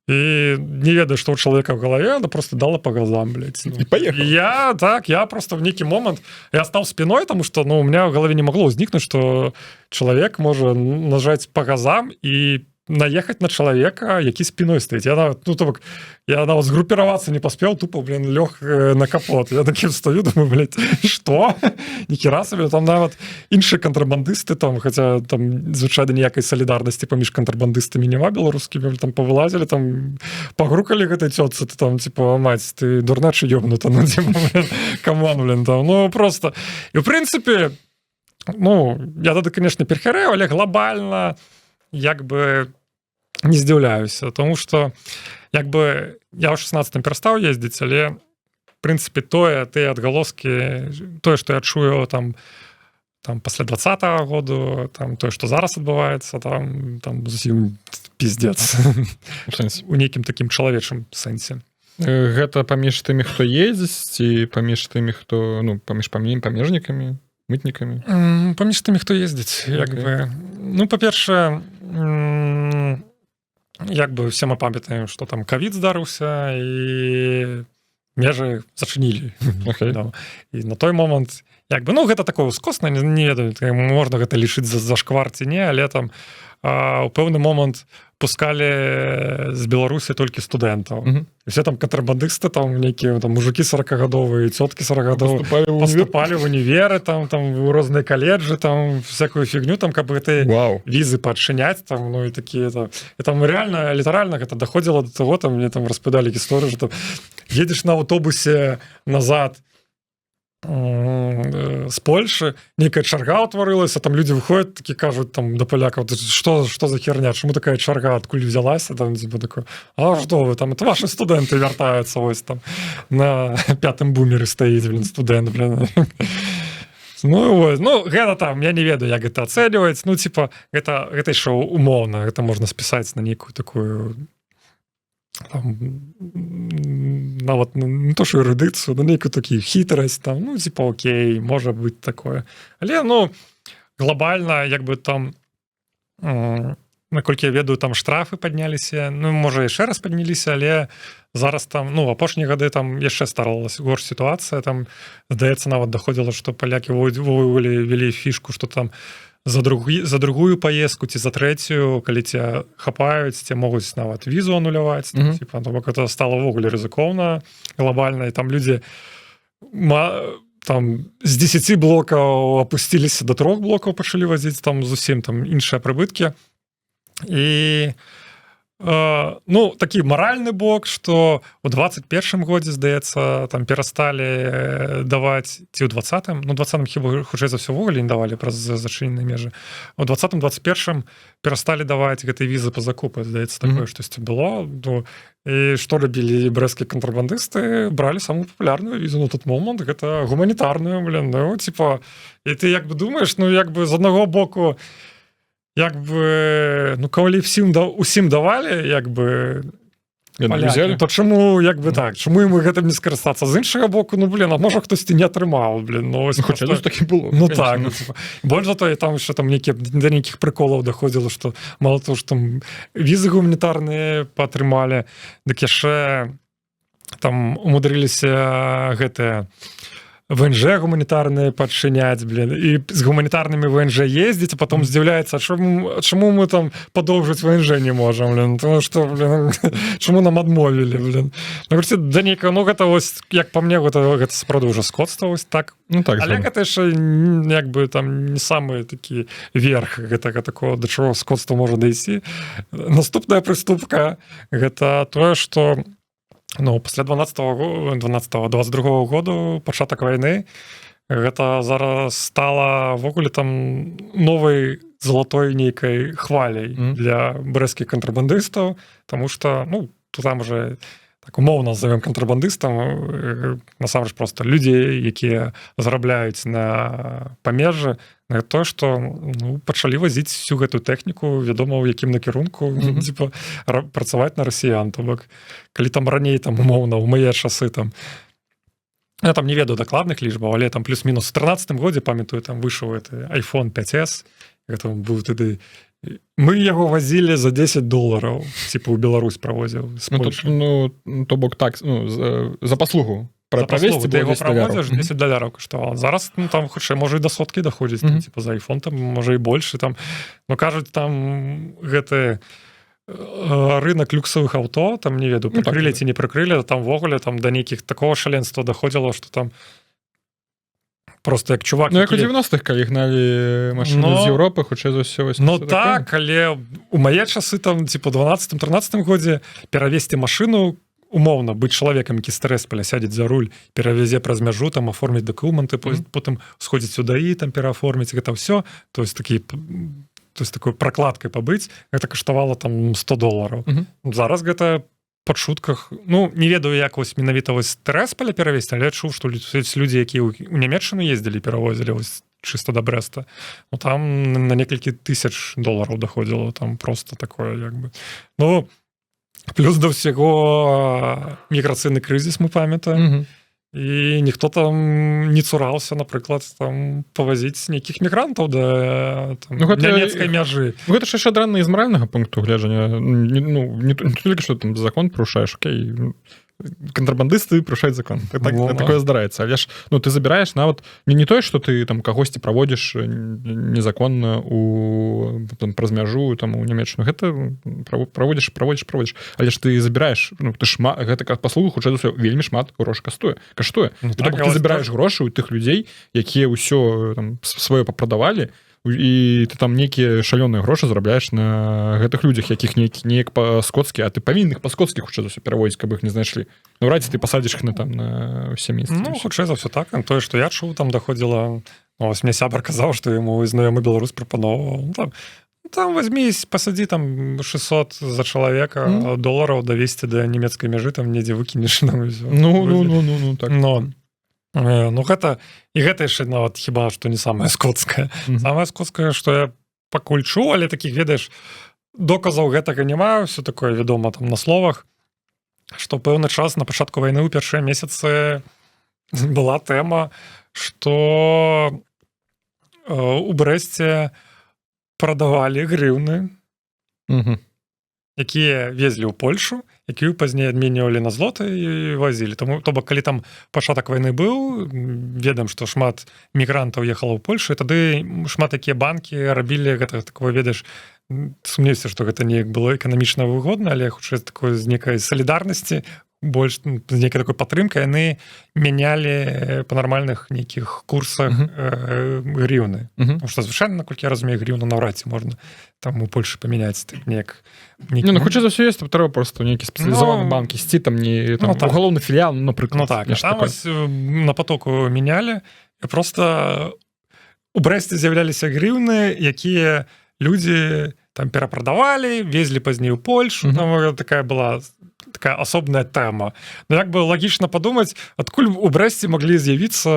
І не ведаю, что у чалавека в голове, она просто дала по газам, блядь, ну. І поехала. Я так, я просто в нейкі момант, я стал спиной, потому что, ну, у меня в голове не могло возникнуть, что человек может нажать по газам и наехать на человека, які спиной стоит. Я нават, ну, то бок, я нават сгруппироваться не поспел, тупо, блин, лег на капот. Я таким стою, думаю: «Блядь, что? Нихера себе». Там нават іншыя контрабандысты там, хотя там звычайна ніякай солідарнасці паміж контрабандыстамі няма беларускімі, там павылазілі, там пагрукалі гэтай цётцы: «Ты там, типа, мать, ты дурна чы ёбнута? Ну, типа, блин, come on, блин, там, ну, просто». І в принципе, ну, я тады, конечно, перхарэў, але глобальна як бы не здзіўляюся, тому что як бы я ў 16 перастаў ездзіць, але в прынцыпе тое, тыя адгалоскі, тое, что я чую там пасля 20-го году, там тое, что зараз адбываецца, там зусім пиздец. У сэнсе? У нейкім такім чалавечым сэнсе. Гэта паміж тымі, хто ездзіць, ці паміж тымі, хто, ну, паміж памежнікамі, мытнікамі? Паміж тымі, хто ездзіць, як бы, ну, па-першае, як бы все мы памятаем, что там кавід здарыўся і межы зачынілі. Да. І на той момант як бы, ну, гэта такое ускосна, не ведаю, можна гэта лічыць за зашквар ці не, але там у пэўны момант пускалі з Беларусі толькі студэнтаў. Все там кантрабандысты, там нейкія там мужики 40гадовыя, цёткі 40гадовыя Поступали ў універ? Поступали в універы там у розныя каледжы, там всякую фігню там, каб гэты візы паадчыняць там, ну, і такія там, і там реально, літаральна гэта доходзіла до того, там мне там распавядалі гісторыю, что едешь на аўтобусе назад з Польшы, нейкая чарга ўтварылася, там люди выходят такі, кажуць там да палякаў: «Ты что за херня, чаму такая чарга, адкуль взялася?» Там типа такое: «А что вы там, это ваши студэнты вяртаюцца, вось там на пятым бумеры стаіць, блин, студэнт, блин». Ну, вот. Ну, гэта там, я не ведаю, як гэта ацэньваць, ну, типа, гэта яшчэ умоўна, гэта можна спісаць на нейкую такую там, нават, ну, не то что эрудыцыю, на нейкую такі хітрасць там, ну, типа, окей, можа быть такое. Але, ну, глобальна, як бы там, наколькі я ведаю, там штрафы падняліся, ну, можа, яшчэ раз падняліся, але зараз там, ну, апошнія гады там яшчэ старалась горш сітуацыя, там, здаецца, нават даходзіла, што палякі увогуле вялі фішку, што там за другую паездку ці за трэцюю, калі ця хапаюць, ці могуць нават візу ануляваць там, типа, то бок это стало ўвогуле рызыкоўна глобальна, і там людзі там з 10 блокаў опусціліся до трох блокаў, пачалі вазіць там зусім там іншыя прыбыткі. І ну, такі маральны бок, что у 21 годзе, здаецца, там перасталі даваць, ці ў 20, ну, 20 хіба, хутчэй за ўсё, увогуле не давалі праз зачыненыя межы, у 20, 21 перасталі даваць гэтай візы по закупы, здаецца, такое штосьці было. Ну, і што рабілі брэсцкія кантрабандысты? Бралі самую папулярную візу на тот момант, гэта гуманітарную, блин, ну, типа. І ты як бы думаешь, ну, як бы з аднаго боку, як бы, ну, калі всім да усім давалі, як бы Яны палякі, взяли? То чаму, як бы, так, чаму ім гэтым не скарыстацца? З іншага боку, ну, блин, а можа, хтосьці не атрымаў, блин, ну, ось Ну, хаця просто так і было. Ну конечно. так, ну, типа, больш за тое, там еще там нейкія, да нейкіх прыколаў даходзіла, что мало того, что там візы гуманітарныя паатрымалі, дык яшчэ там умудрыліся гэтыя ВНЖ гуманітарныя падчыняць, блин, і з гуманітарнымі ВНЖ ездзіць, а потом здзіўляецца, чаму мы там падоўжыць ВНЖ не можам, блин, потому что, блин, чаму нам адмовілі, блин. Ну, да нейкага, ну, гэта вось, як по мне, гэта сапраўды ўжо скотства, вось так. Ну, так. Але гэта яшчэ як бы там не самы такі верх гэтага такого, да чаго скотства можа дайсці. Наступная прыступка — гэта тое, что, ну, пасля 12 22 году, пачатак войны, гэта зараз стала ўвогуле там новай залатой нейкай хваляй для брэсцкіх кантрабандыстаў, тому что, ну, то там уже так умоўна назовем кантрабандыстам, насамрэч просто людзі, якія зарабляюць на памежжы, на то, что, ну, пачалі вазіць всю гэтую тэхніку, вядома, ў якім накірунку, типа працаваць на расіян. То бок калі там раней, там, умоўна, у мае часы, там, я там не ведаю дакладных лічбаў, але там плюс-мінус 13 годзе, памятаю, там выйшаў это iPhone 5s, гэта быў тады, мы яго вазілі за 10 долларов, типа, у Беларусь правозіў. Ну, тут, ну, то бок так, ну, за паслугу. Правесці ты его праводзіш, 10 даляраў каштавала. Зараз, ну, там хутчэй можа і да соткі даходзіць, там, типа, за iPhone там можа і больше там. Но кажуць, там гэты рынок люксавых аўто, там, не ведаю, Ну, так, прыкрылі ці не прыкрылі, там увогуле там да нейкіх такого шаленства даходзіла, что там просто як чувак Ну, як у 90-х, калі гналі машины з Еўропы, хутчэй за ўсё, вось Ну всё. Так, але у мае часы там, типа, 12-13 годзе перавесці машину, умоўна, быць чалавекам, які з Тэрэспаля сядзець за руль, перавязе праз мяжу, там аформіць дакументы, потым сходзіць сюда і там перааформіць гэта ўсё, то есть такі, то есть такой прокладкой пабыць, гэта каштавала там 100 долларов. Зараз гэта пад шутках. Ну, не ведаю, як вось менавіта вось Тэрэспаля перавесці, але я чуў, што людзі, якія ў Нямеччыну ездзілі, перавозілі вось чыста да Брэста, ну, там на некалькі тысяч долараў даходзіла, там просто такое як бы. Ну, плюс да ўсяго міграцыйны крызіс, мы памятаем, і ніхто там не цураўся, напрыклад, там павазіць нейкіх мігрантаў да там Ну, гэта нямецкай мяжы. Ну, гэта ж яшчэ дрэнна і з маральнага пункту гледжання. Ну, не толькі што там закон парушаеш, окей, кантрабандысты парушаюць закон, так, Ну, такое здараецца, але ж, ну, ты забіраеш нават не тое, что ты там кагосьці праводзіш незаконна у там, праз мяжу там у Нямеччыну, гэта праводзіш, праводзіш, праводзіш, але ж ты забіраеш, ну, ты шмат, гэта как паслугу, хутчэй за ўсё, вельмі шмат грошы каштуе. Ну, То так, бок ты вось забіраеш грошы ў тых людзей, якія ўсё там сваё папрадавалі, і ты там нейкія шалёныя грошы зарабляеш на гэтых людзях, якіх нейкі неяк па-скотскі, а ты павінен іх па-скотскі, хутчэй за ўсё, перавозіць, каб іх не знайшлі. Наўрад ці ты пасадзіш іх на там на ўсе месцы. Ну, хутчэй за ўсё, так. Тое, што я чуў, там даходзіла, ну, вось мне сябар казаў, што яму знаёмы беларус прапаноўваў, ну, там, там возьмись, пасадзі там 600 за чалавека долараў, давесці да нямецкай мяжы, там недзе выкінеш нам, і всё. Ну, так. Но ну, гэта і гэта яшчэ нават хіба што не самае скотскае. Самае скотскае, што я пакуль чуў, але такіх, ведаеш, доказаў гэтага няма, все такое, вядома, там на словах, што пэўны час на пачатку вайны, ў першыя месяцы, была тэма, што у Брэсце прадавалі грыўны, якія везлі ў Польшу, якію пазней адменьвалі на злоты і вазілі. Таму, то бок, калі там пачатак вайны быў, ведаем, што шмат мігрантаў ехала ў Польшу, і тады шмат якія банкі рабілі гэта такое, ведаеш, сумнеўся, што гэта неяк было эканамічна выгодна, але хутчэй такой з некай салідарнасці, больш з нейкай такой падтрымкай яны мянялі па нармальных нейкіх курсах грыўны. Потому что звычайна, наколькі я разумею, грыўну наўрад ці можна там у Польшы памяняць так неяк. Не, ну, хутчэй за ўсё, ёсць, трэба просто нейкі спецыялізаваны Ну, банк ісці, там не там, ну, так. у галоўны філіал, ну, напрыклад. Ну так, а нешта там такое. вось, на потоку мянялі, і просто у Брэсце з'яўляліся грыўны, якія людзі там перапрадавалі, везлі пазней у Польшу. Там такая была такая асобная тэма. Ну, як бы лагічна падумаць, адкуль у Брэсце маглі з'явіцца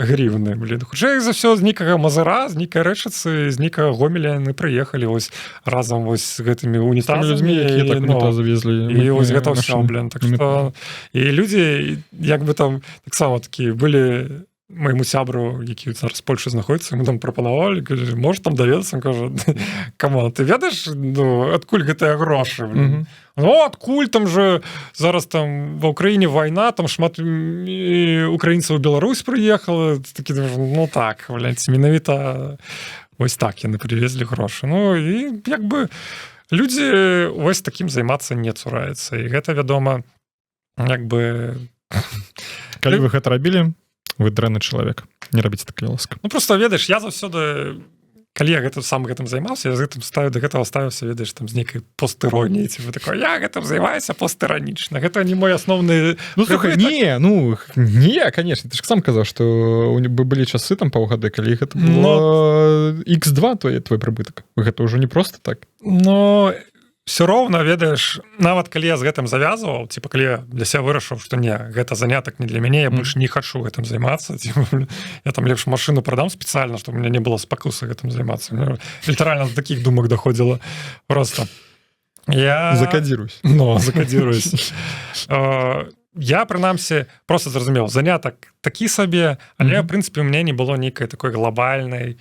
грыўны, блин? Хутчэй за ўсё, з нейкага Мазыра, з нейкай Рэчыцы, з нейкага Гомеля яны прыехалі вось разам вось з гэтымі З тымі унітазамі людзьмі, якія так ну, унітазы везлі. І вось гэта ўсё, машыны. блин. Так что і людзі як бы там таксама такі былі. майму сябру, які зараз Польшы знаходіцца, мы там прапанавалі, может, там даведацца. Кажа: «Камон, ты ведаеш, ну, адкуль гэтыя грошы?» Ну, адкуль, там же зараз там ва Ўкраіне вайна, там шмат украінцаў у Беларусь прыехала. Такі: «Ну так, блядь, менавіта вось так яны привезлі грошы». Ну і як бы людзі вось таким займацца не цураецца, і гэта, вядома, як бы... Калі вы гэта рабілі, вы дрэнны чалавек, не рабіце так, ласка. Ну, просто, ведаеш, я заўсёды, калі я гэта сам гэтым займаўся, я з гэтым ставю, до гэтага ставіўся, ведаеш, там з нейкай постыроніі, ці такое: я гэтым займаюся постыранічна, гэта не мой асноўны... Ну, слухай, не, ну не, конечно, ты ж сам казаў, что былі часы, там паўгады, калі гэта было x2 твой прыбытак, гэта ўжо не просто так. Но все роўна, ведаеш, нават калі я з гэтым завязываў, типа калі я для себя вырашыў, что не, гэта занятак не для мяне, я больше не хочу гэтым займацца, типа, я там лепш машину продам специально, чтобы у меня не было спакусы гэтым займацца, літаральна до таких думак доходила просто. Я закадзіруюсь. Но закадзіруюсь. Я, прынамсі, просто зразумеў: занятак такі сабе, але в прынцыпе у меня не было нейкай такой глобальнай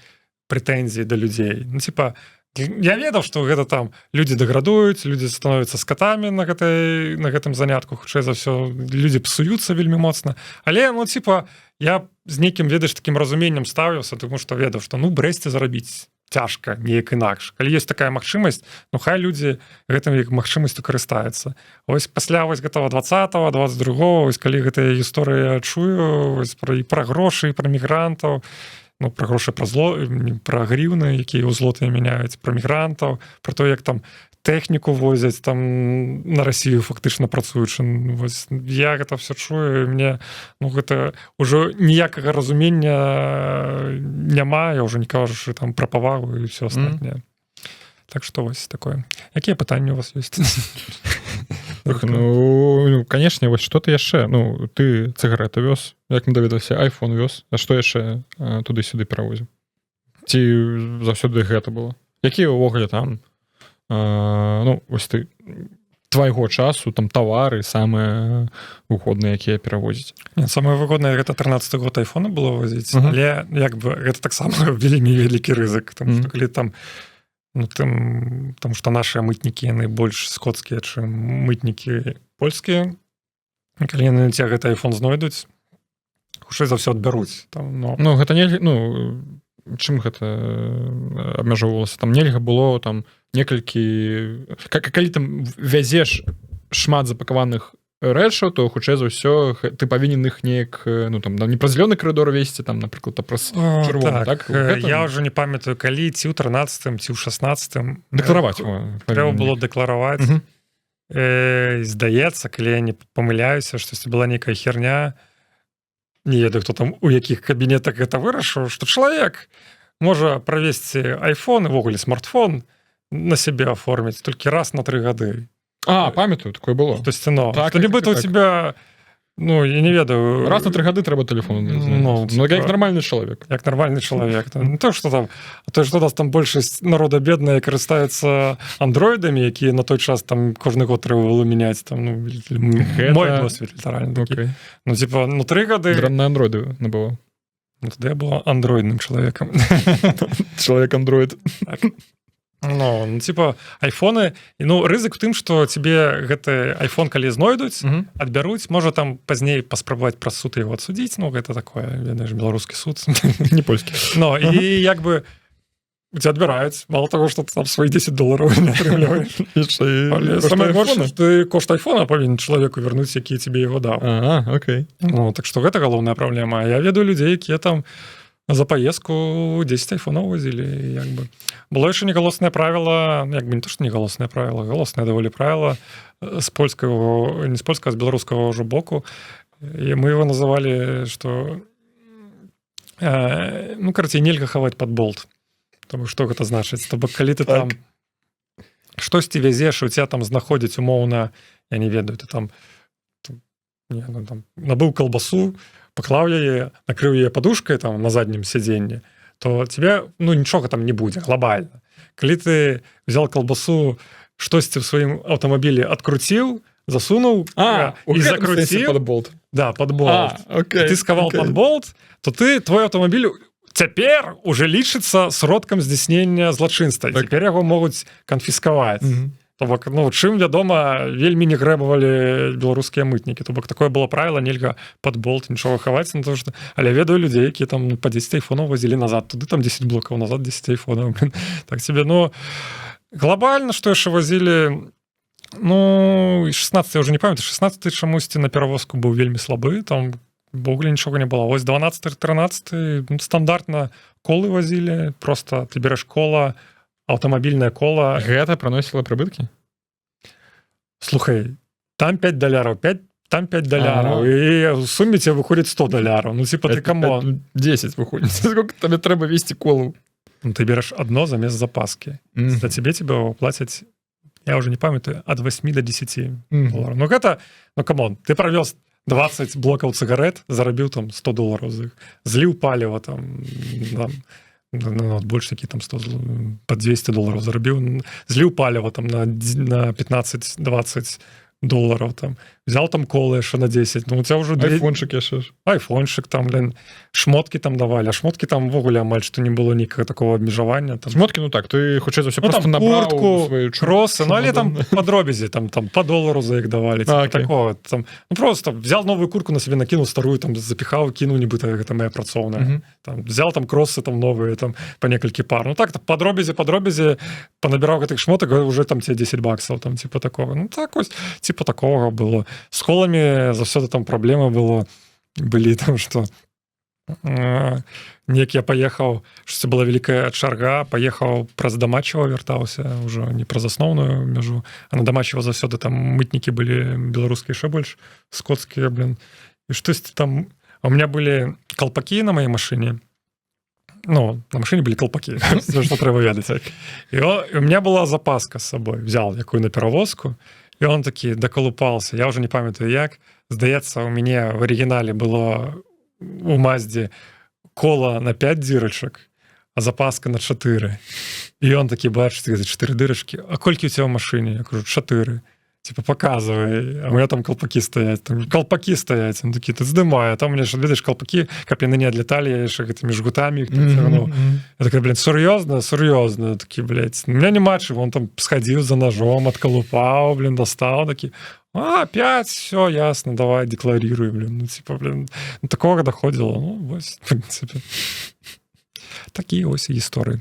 прэтэнзіі да людзей. Ну, типа, я ведаў, что гэта там людзі дэградуюць, людзі становятся скатамі на гэтым занятку, хутчэй за ўсё, людзі псуюцца вельмі моцна, але, ну, типа, я з нейкім, ведаеш, таким разуменнем ставіўся, тому что ведаў, что, ну, Брэсце зарабіць цяжка неяк інакш. Калі есть такая магчымасць, ну, хай людзі гэтым іх магчымасцю карыстаюцца. Ось пасля вось гэтага 20 22, ось калі гэтая гісторыя чую ось пра і пра грошы, і пра мігрантаў, ну, пра грошы, пра зло, пра грыўны, якія ў злотыя мяняюць, пра мігрантаў, пра то, як там тэхніку возяць там на Россию, фактычна працуючы, вось я гэта все чую, мне, ну, гэта ўжо ніякага разумення няма, я ўжо не кажу там пра павагу і все астатняе. Так что вось такое. Якія пытанні у вас есть? Ну, конечно, вось что ты яшчэ, ну, ты цыгареты вёз, як мы даведаўся, iPhone вёз, а что яшчэ туды-сюды перавозіў ці заўсёды гэта было? Якія ўвогуле там, ну, вось ты твайго часу там тавары самыя выгодныя, якія перавозіць? Самое выгоднае — гэта 13 год айфона было возіць. Але як бы гэта таксама вельмі вялікі рызык, там калі там, ну, тым там, что наши мытнікі, яны больш скотскія, чым мытнікі польскія. Калі яны на тебя гэты iPhone знойдуць, хутчэй за ўсё адбяруць там, но... Ну, гэта не, ну, чым гэта абмяжоўвалася? Там нельга было там некалькі, калі там вязеш шмат запакаваных рэчаў, то, хутчэй за ўсё, ты павінен іх неяк, ну, там не праз зялёны карыдор весці там, напрыклад, а праз чырвоны, так, так? Я уже не памятаю, калі, ці ў 13, ці ў 16. Дэклараваць. Трэба было дэклараваць. Здаецца, калі я не памыляюся, штосьці была нейкая херня, не ведаю, хто там у якіх кабінетах гэта вырашыў, что чалавек можа правесці iPhone, увогуле смартфон на сябе оформіць толькі раз на 3 гады. А, памятаю, такое было. То есть, ну, так, нібыта у тебя, ну, я не ведаю. Раз на 3 гады трэба телефон. Ну, ну, як нармальны чалавек. Як нармальны чалавек. Не то что там, а то что нас там большасць народа бедная, карыстаецца андроидамі, якія на той час там кожны год трэба было мяняць там, ну, мой досвед літаральна. Ну, типа, ну, 3 гады. Дрэнна андроиды набыла. Ну, тады я была андроидным чалавекам. Чалавек андроид. Так. Ну, типа, айфоны, ну, рызык в тым, что тебе гэты iPhone калі знойдуць, адбяруць, можа, там пазней паспрабаваць праз суд его адсудзіць. Ну, гэта такое, ведаеш, беларускі суд. Не польскі. Но і як бы у тебя адбіраюць мало того, что ты там свои 10 долларов не атрымліваеш, самое горшае, ты кошт айфона павінен чалавеку вярнуць, які тебе его даў. Окей. Ну, так что гэта галоўная праблема. Я ведаю людзей, якія там за паездку 10 айфонаў возілі. Як бы было яшчэ негалоснае правіла, як бы не то что негалоснае правіла, галоснае даволі правіла з польскага, не з польскага, з беларускага ўжо боку, і мы его называлі, что ну, карацей, нельга хаваць под болт. Тому что гэта значыць? То бок калі ты там штосьці вязеш, у тебя там знаходзіць, умоўна, я не ведаю, ты там, не, ну, там набыў калбасу, паклаў яе, накрыў яе падушкай там на заднім сядзенні, то тебе, ну, нічога там не будзе глобальна. Калі ты взял калбасу, штосьці в сваім аўтамабілі адкруціў. Засунуў і закруціў под болт. Да, под болт. Окей, ты схаваў под болт, то ты, твой аўтамабіль цяпер уже лічыцца сродкам здзяйснення злачынства. Так. Цяпер яго могуць канфіскаваць. То бок, ну, чым, вядома, вельмі не грэбавалі беларускія мытнікі. То бок такое было правило: нельга под болт нічога хаваць. Ну, то что, але ведаю людзей, якія там, ну, по 10 айфонаў возілі назад туды, там 10 блокаў назад, 10 айфонаў, блин. Так себе. Но глобально, что яшчэ возілі? Ну, 16, я уже не памятаю. 16 чамусьці на перавозку быў вельмі слабы, там увогуле нічога не было. Вось 12, 13, ну, стандартна колы возілі. Просто ты берешь кола, аўтамабільная кола. Гэта праносіла прыбыткі? Слухай, там 5 даляраў, 5, там 5 даляраў, і у суме тебе выходит 100 даляраў. Ну, типа, ты come on. 10 выходит. Сколько табе трэба весці колу? Ну, ты берешь одно замест запаски, за тебе платят, я уже не памятаю, от 8 до 10 долларов. Ну, гэта, ну, come on, ты провез 20 блокаў цыгарэт, зарабіў там 100 долларов з іх, зліў паліва там, ну, больш такі, там 100, по 200 долларов зарабіў, зліў паліва там на 15-20 долларов, там взял там колы яшчэ на 10, ну, у тебя уже Айфончик яшчэ ж. Айфончик там, блин, шмотки там давали, а шмотки там увогуле амаль што не было нейкага такого абмежавання там. Шмоткі, ну так, ты хутчэй за ўсё Ну, просто там набраў куртку, сваю кросы, ну, але там чемодан. по дробязі, там по доллару за іх давали, типа, Окей. такого там, ну, просто взял новую куртку, на себе накинул, старую там запихал, кинул, нібыта гэта моя працоўная. Там взял там кроссы там новые, там по некалькі пар, ну, так по дробязі, по дробязі понабіраў гэтых шмотак, уже там тебе 10 баксов там, типа такого. Ну, так ось, типа такого было. С коламі заўсёды там праблема было, былі там, что неяк я паехаў, што была вялікая чарга, паехаў праз Дамачева, вяртаўся ўжо не праз асноўную мяжу, а на Дамачева заўсёды там мытнікі былі беларускія яшчэ больш скотскія, блин. І штосьці там, а у меня былі калпакі на моей машине, ну, на машине былі калпакі, всё, что трэба ведаць. І у меня была запаска с собой, взял якую на перавозку, і он такі доколупался, я уже не памятаю як. Здаецца, у мяне в арыгінале было у Маздзе кола на 5 дзірачак, а запаска на 4. І он такі бачыць гэта 4 дырачкі: «А колькі у тебя в машине?» Я кажу: «4». Типа, показывай. А у меня там колпаки стоять, там колпаки стоять. Он такі: «Ты здымае». Там у меня ж, ведаеш, колпаки, каб яны не адлеталі, я яшчэ гэтымі жгутамі іх там цягнуў. Я такой: «Блин, сур'ёзна, сур'ёзна?» Такі: «Блядь, у меня няма чего». Он там сходил за ножом, отколупал, блин, достал, такі: «А, 5, все ясно, давай, декларируй, блин». Ну, типа, блин, ну, такого доходило. Ну, вось, в принципе. Такие ось гісторыі.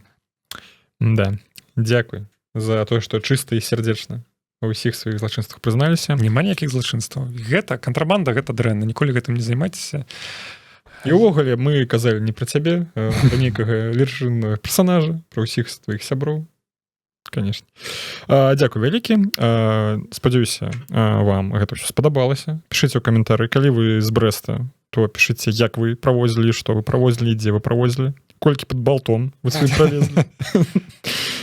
Да, дзякуй за тое, што чыста і сярдэчна ва ўсіх сваіх злачынствах прызналіся. Няма ніякіх злачынстваў. Гэта кантрабанда, гэта дрэнна. Ніколі гэтым не займайцеся. І ўвогуле мы казалі не пра цябе, пра нейкага лірычнага персонажа, пра ўсіх тваіх сяброў, конечно. Дзякуй вялікі. Спадзяюся, вам гэта ўсё спадабалася. Пішыце ў каментары, калі вы з Брэста, то пішыце, як вы правозілі, што вы правозілі, дзе вы правозілі, колькі под болтом вы сваім правезлі.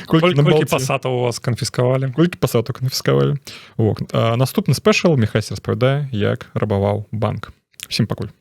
Колькі, на колькі балце. Пасатаў у вас канфіскавалі. Колькі пасатаў канфіскавалі. Наступны спешл: Міхась распавядае, як рабаваў банк. Всім пакуль.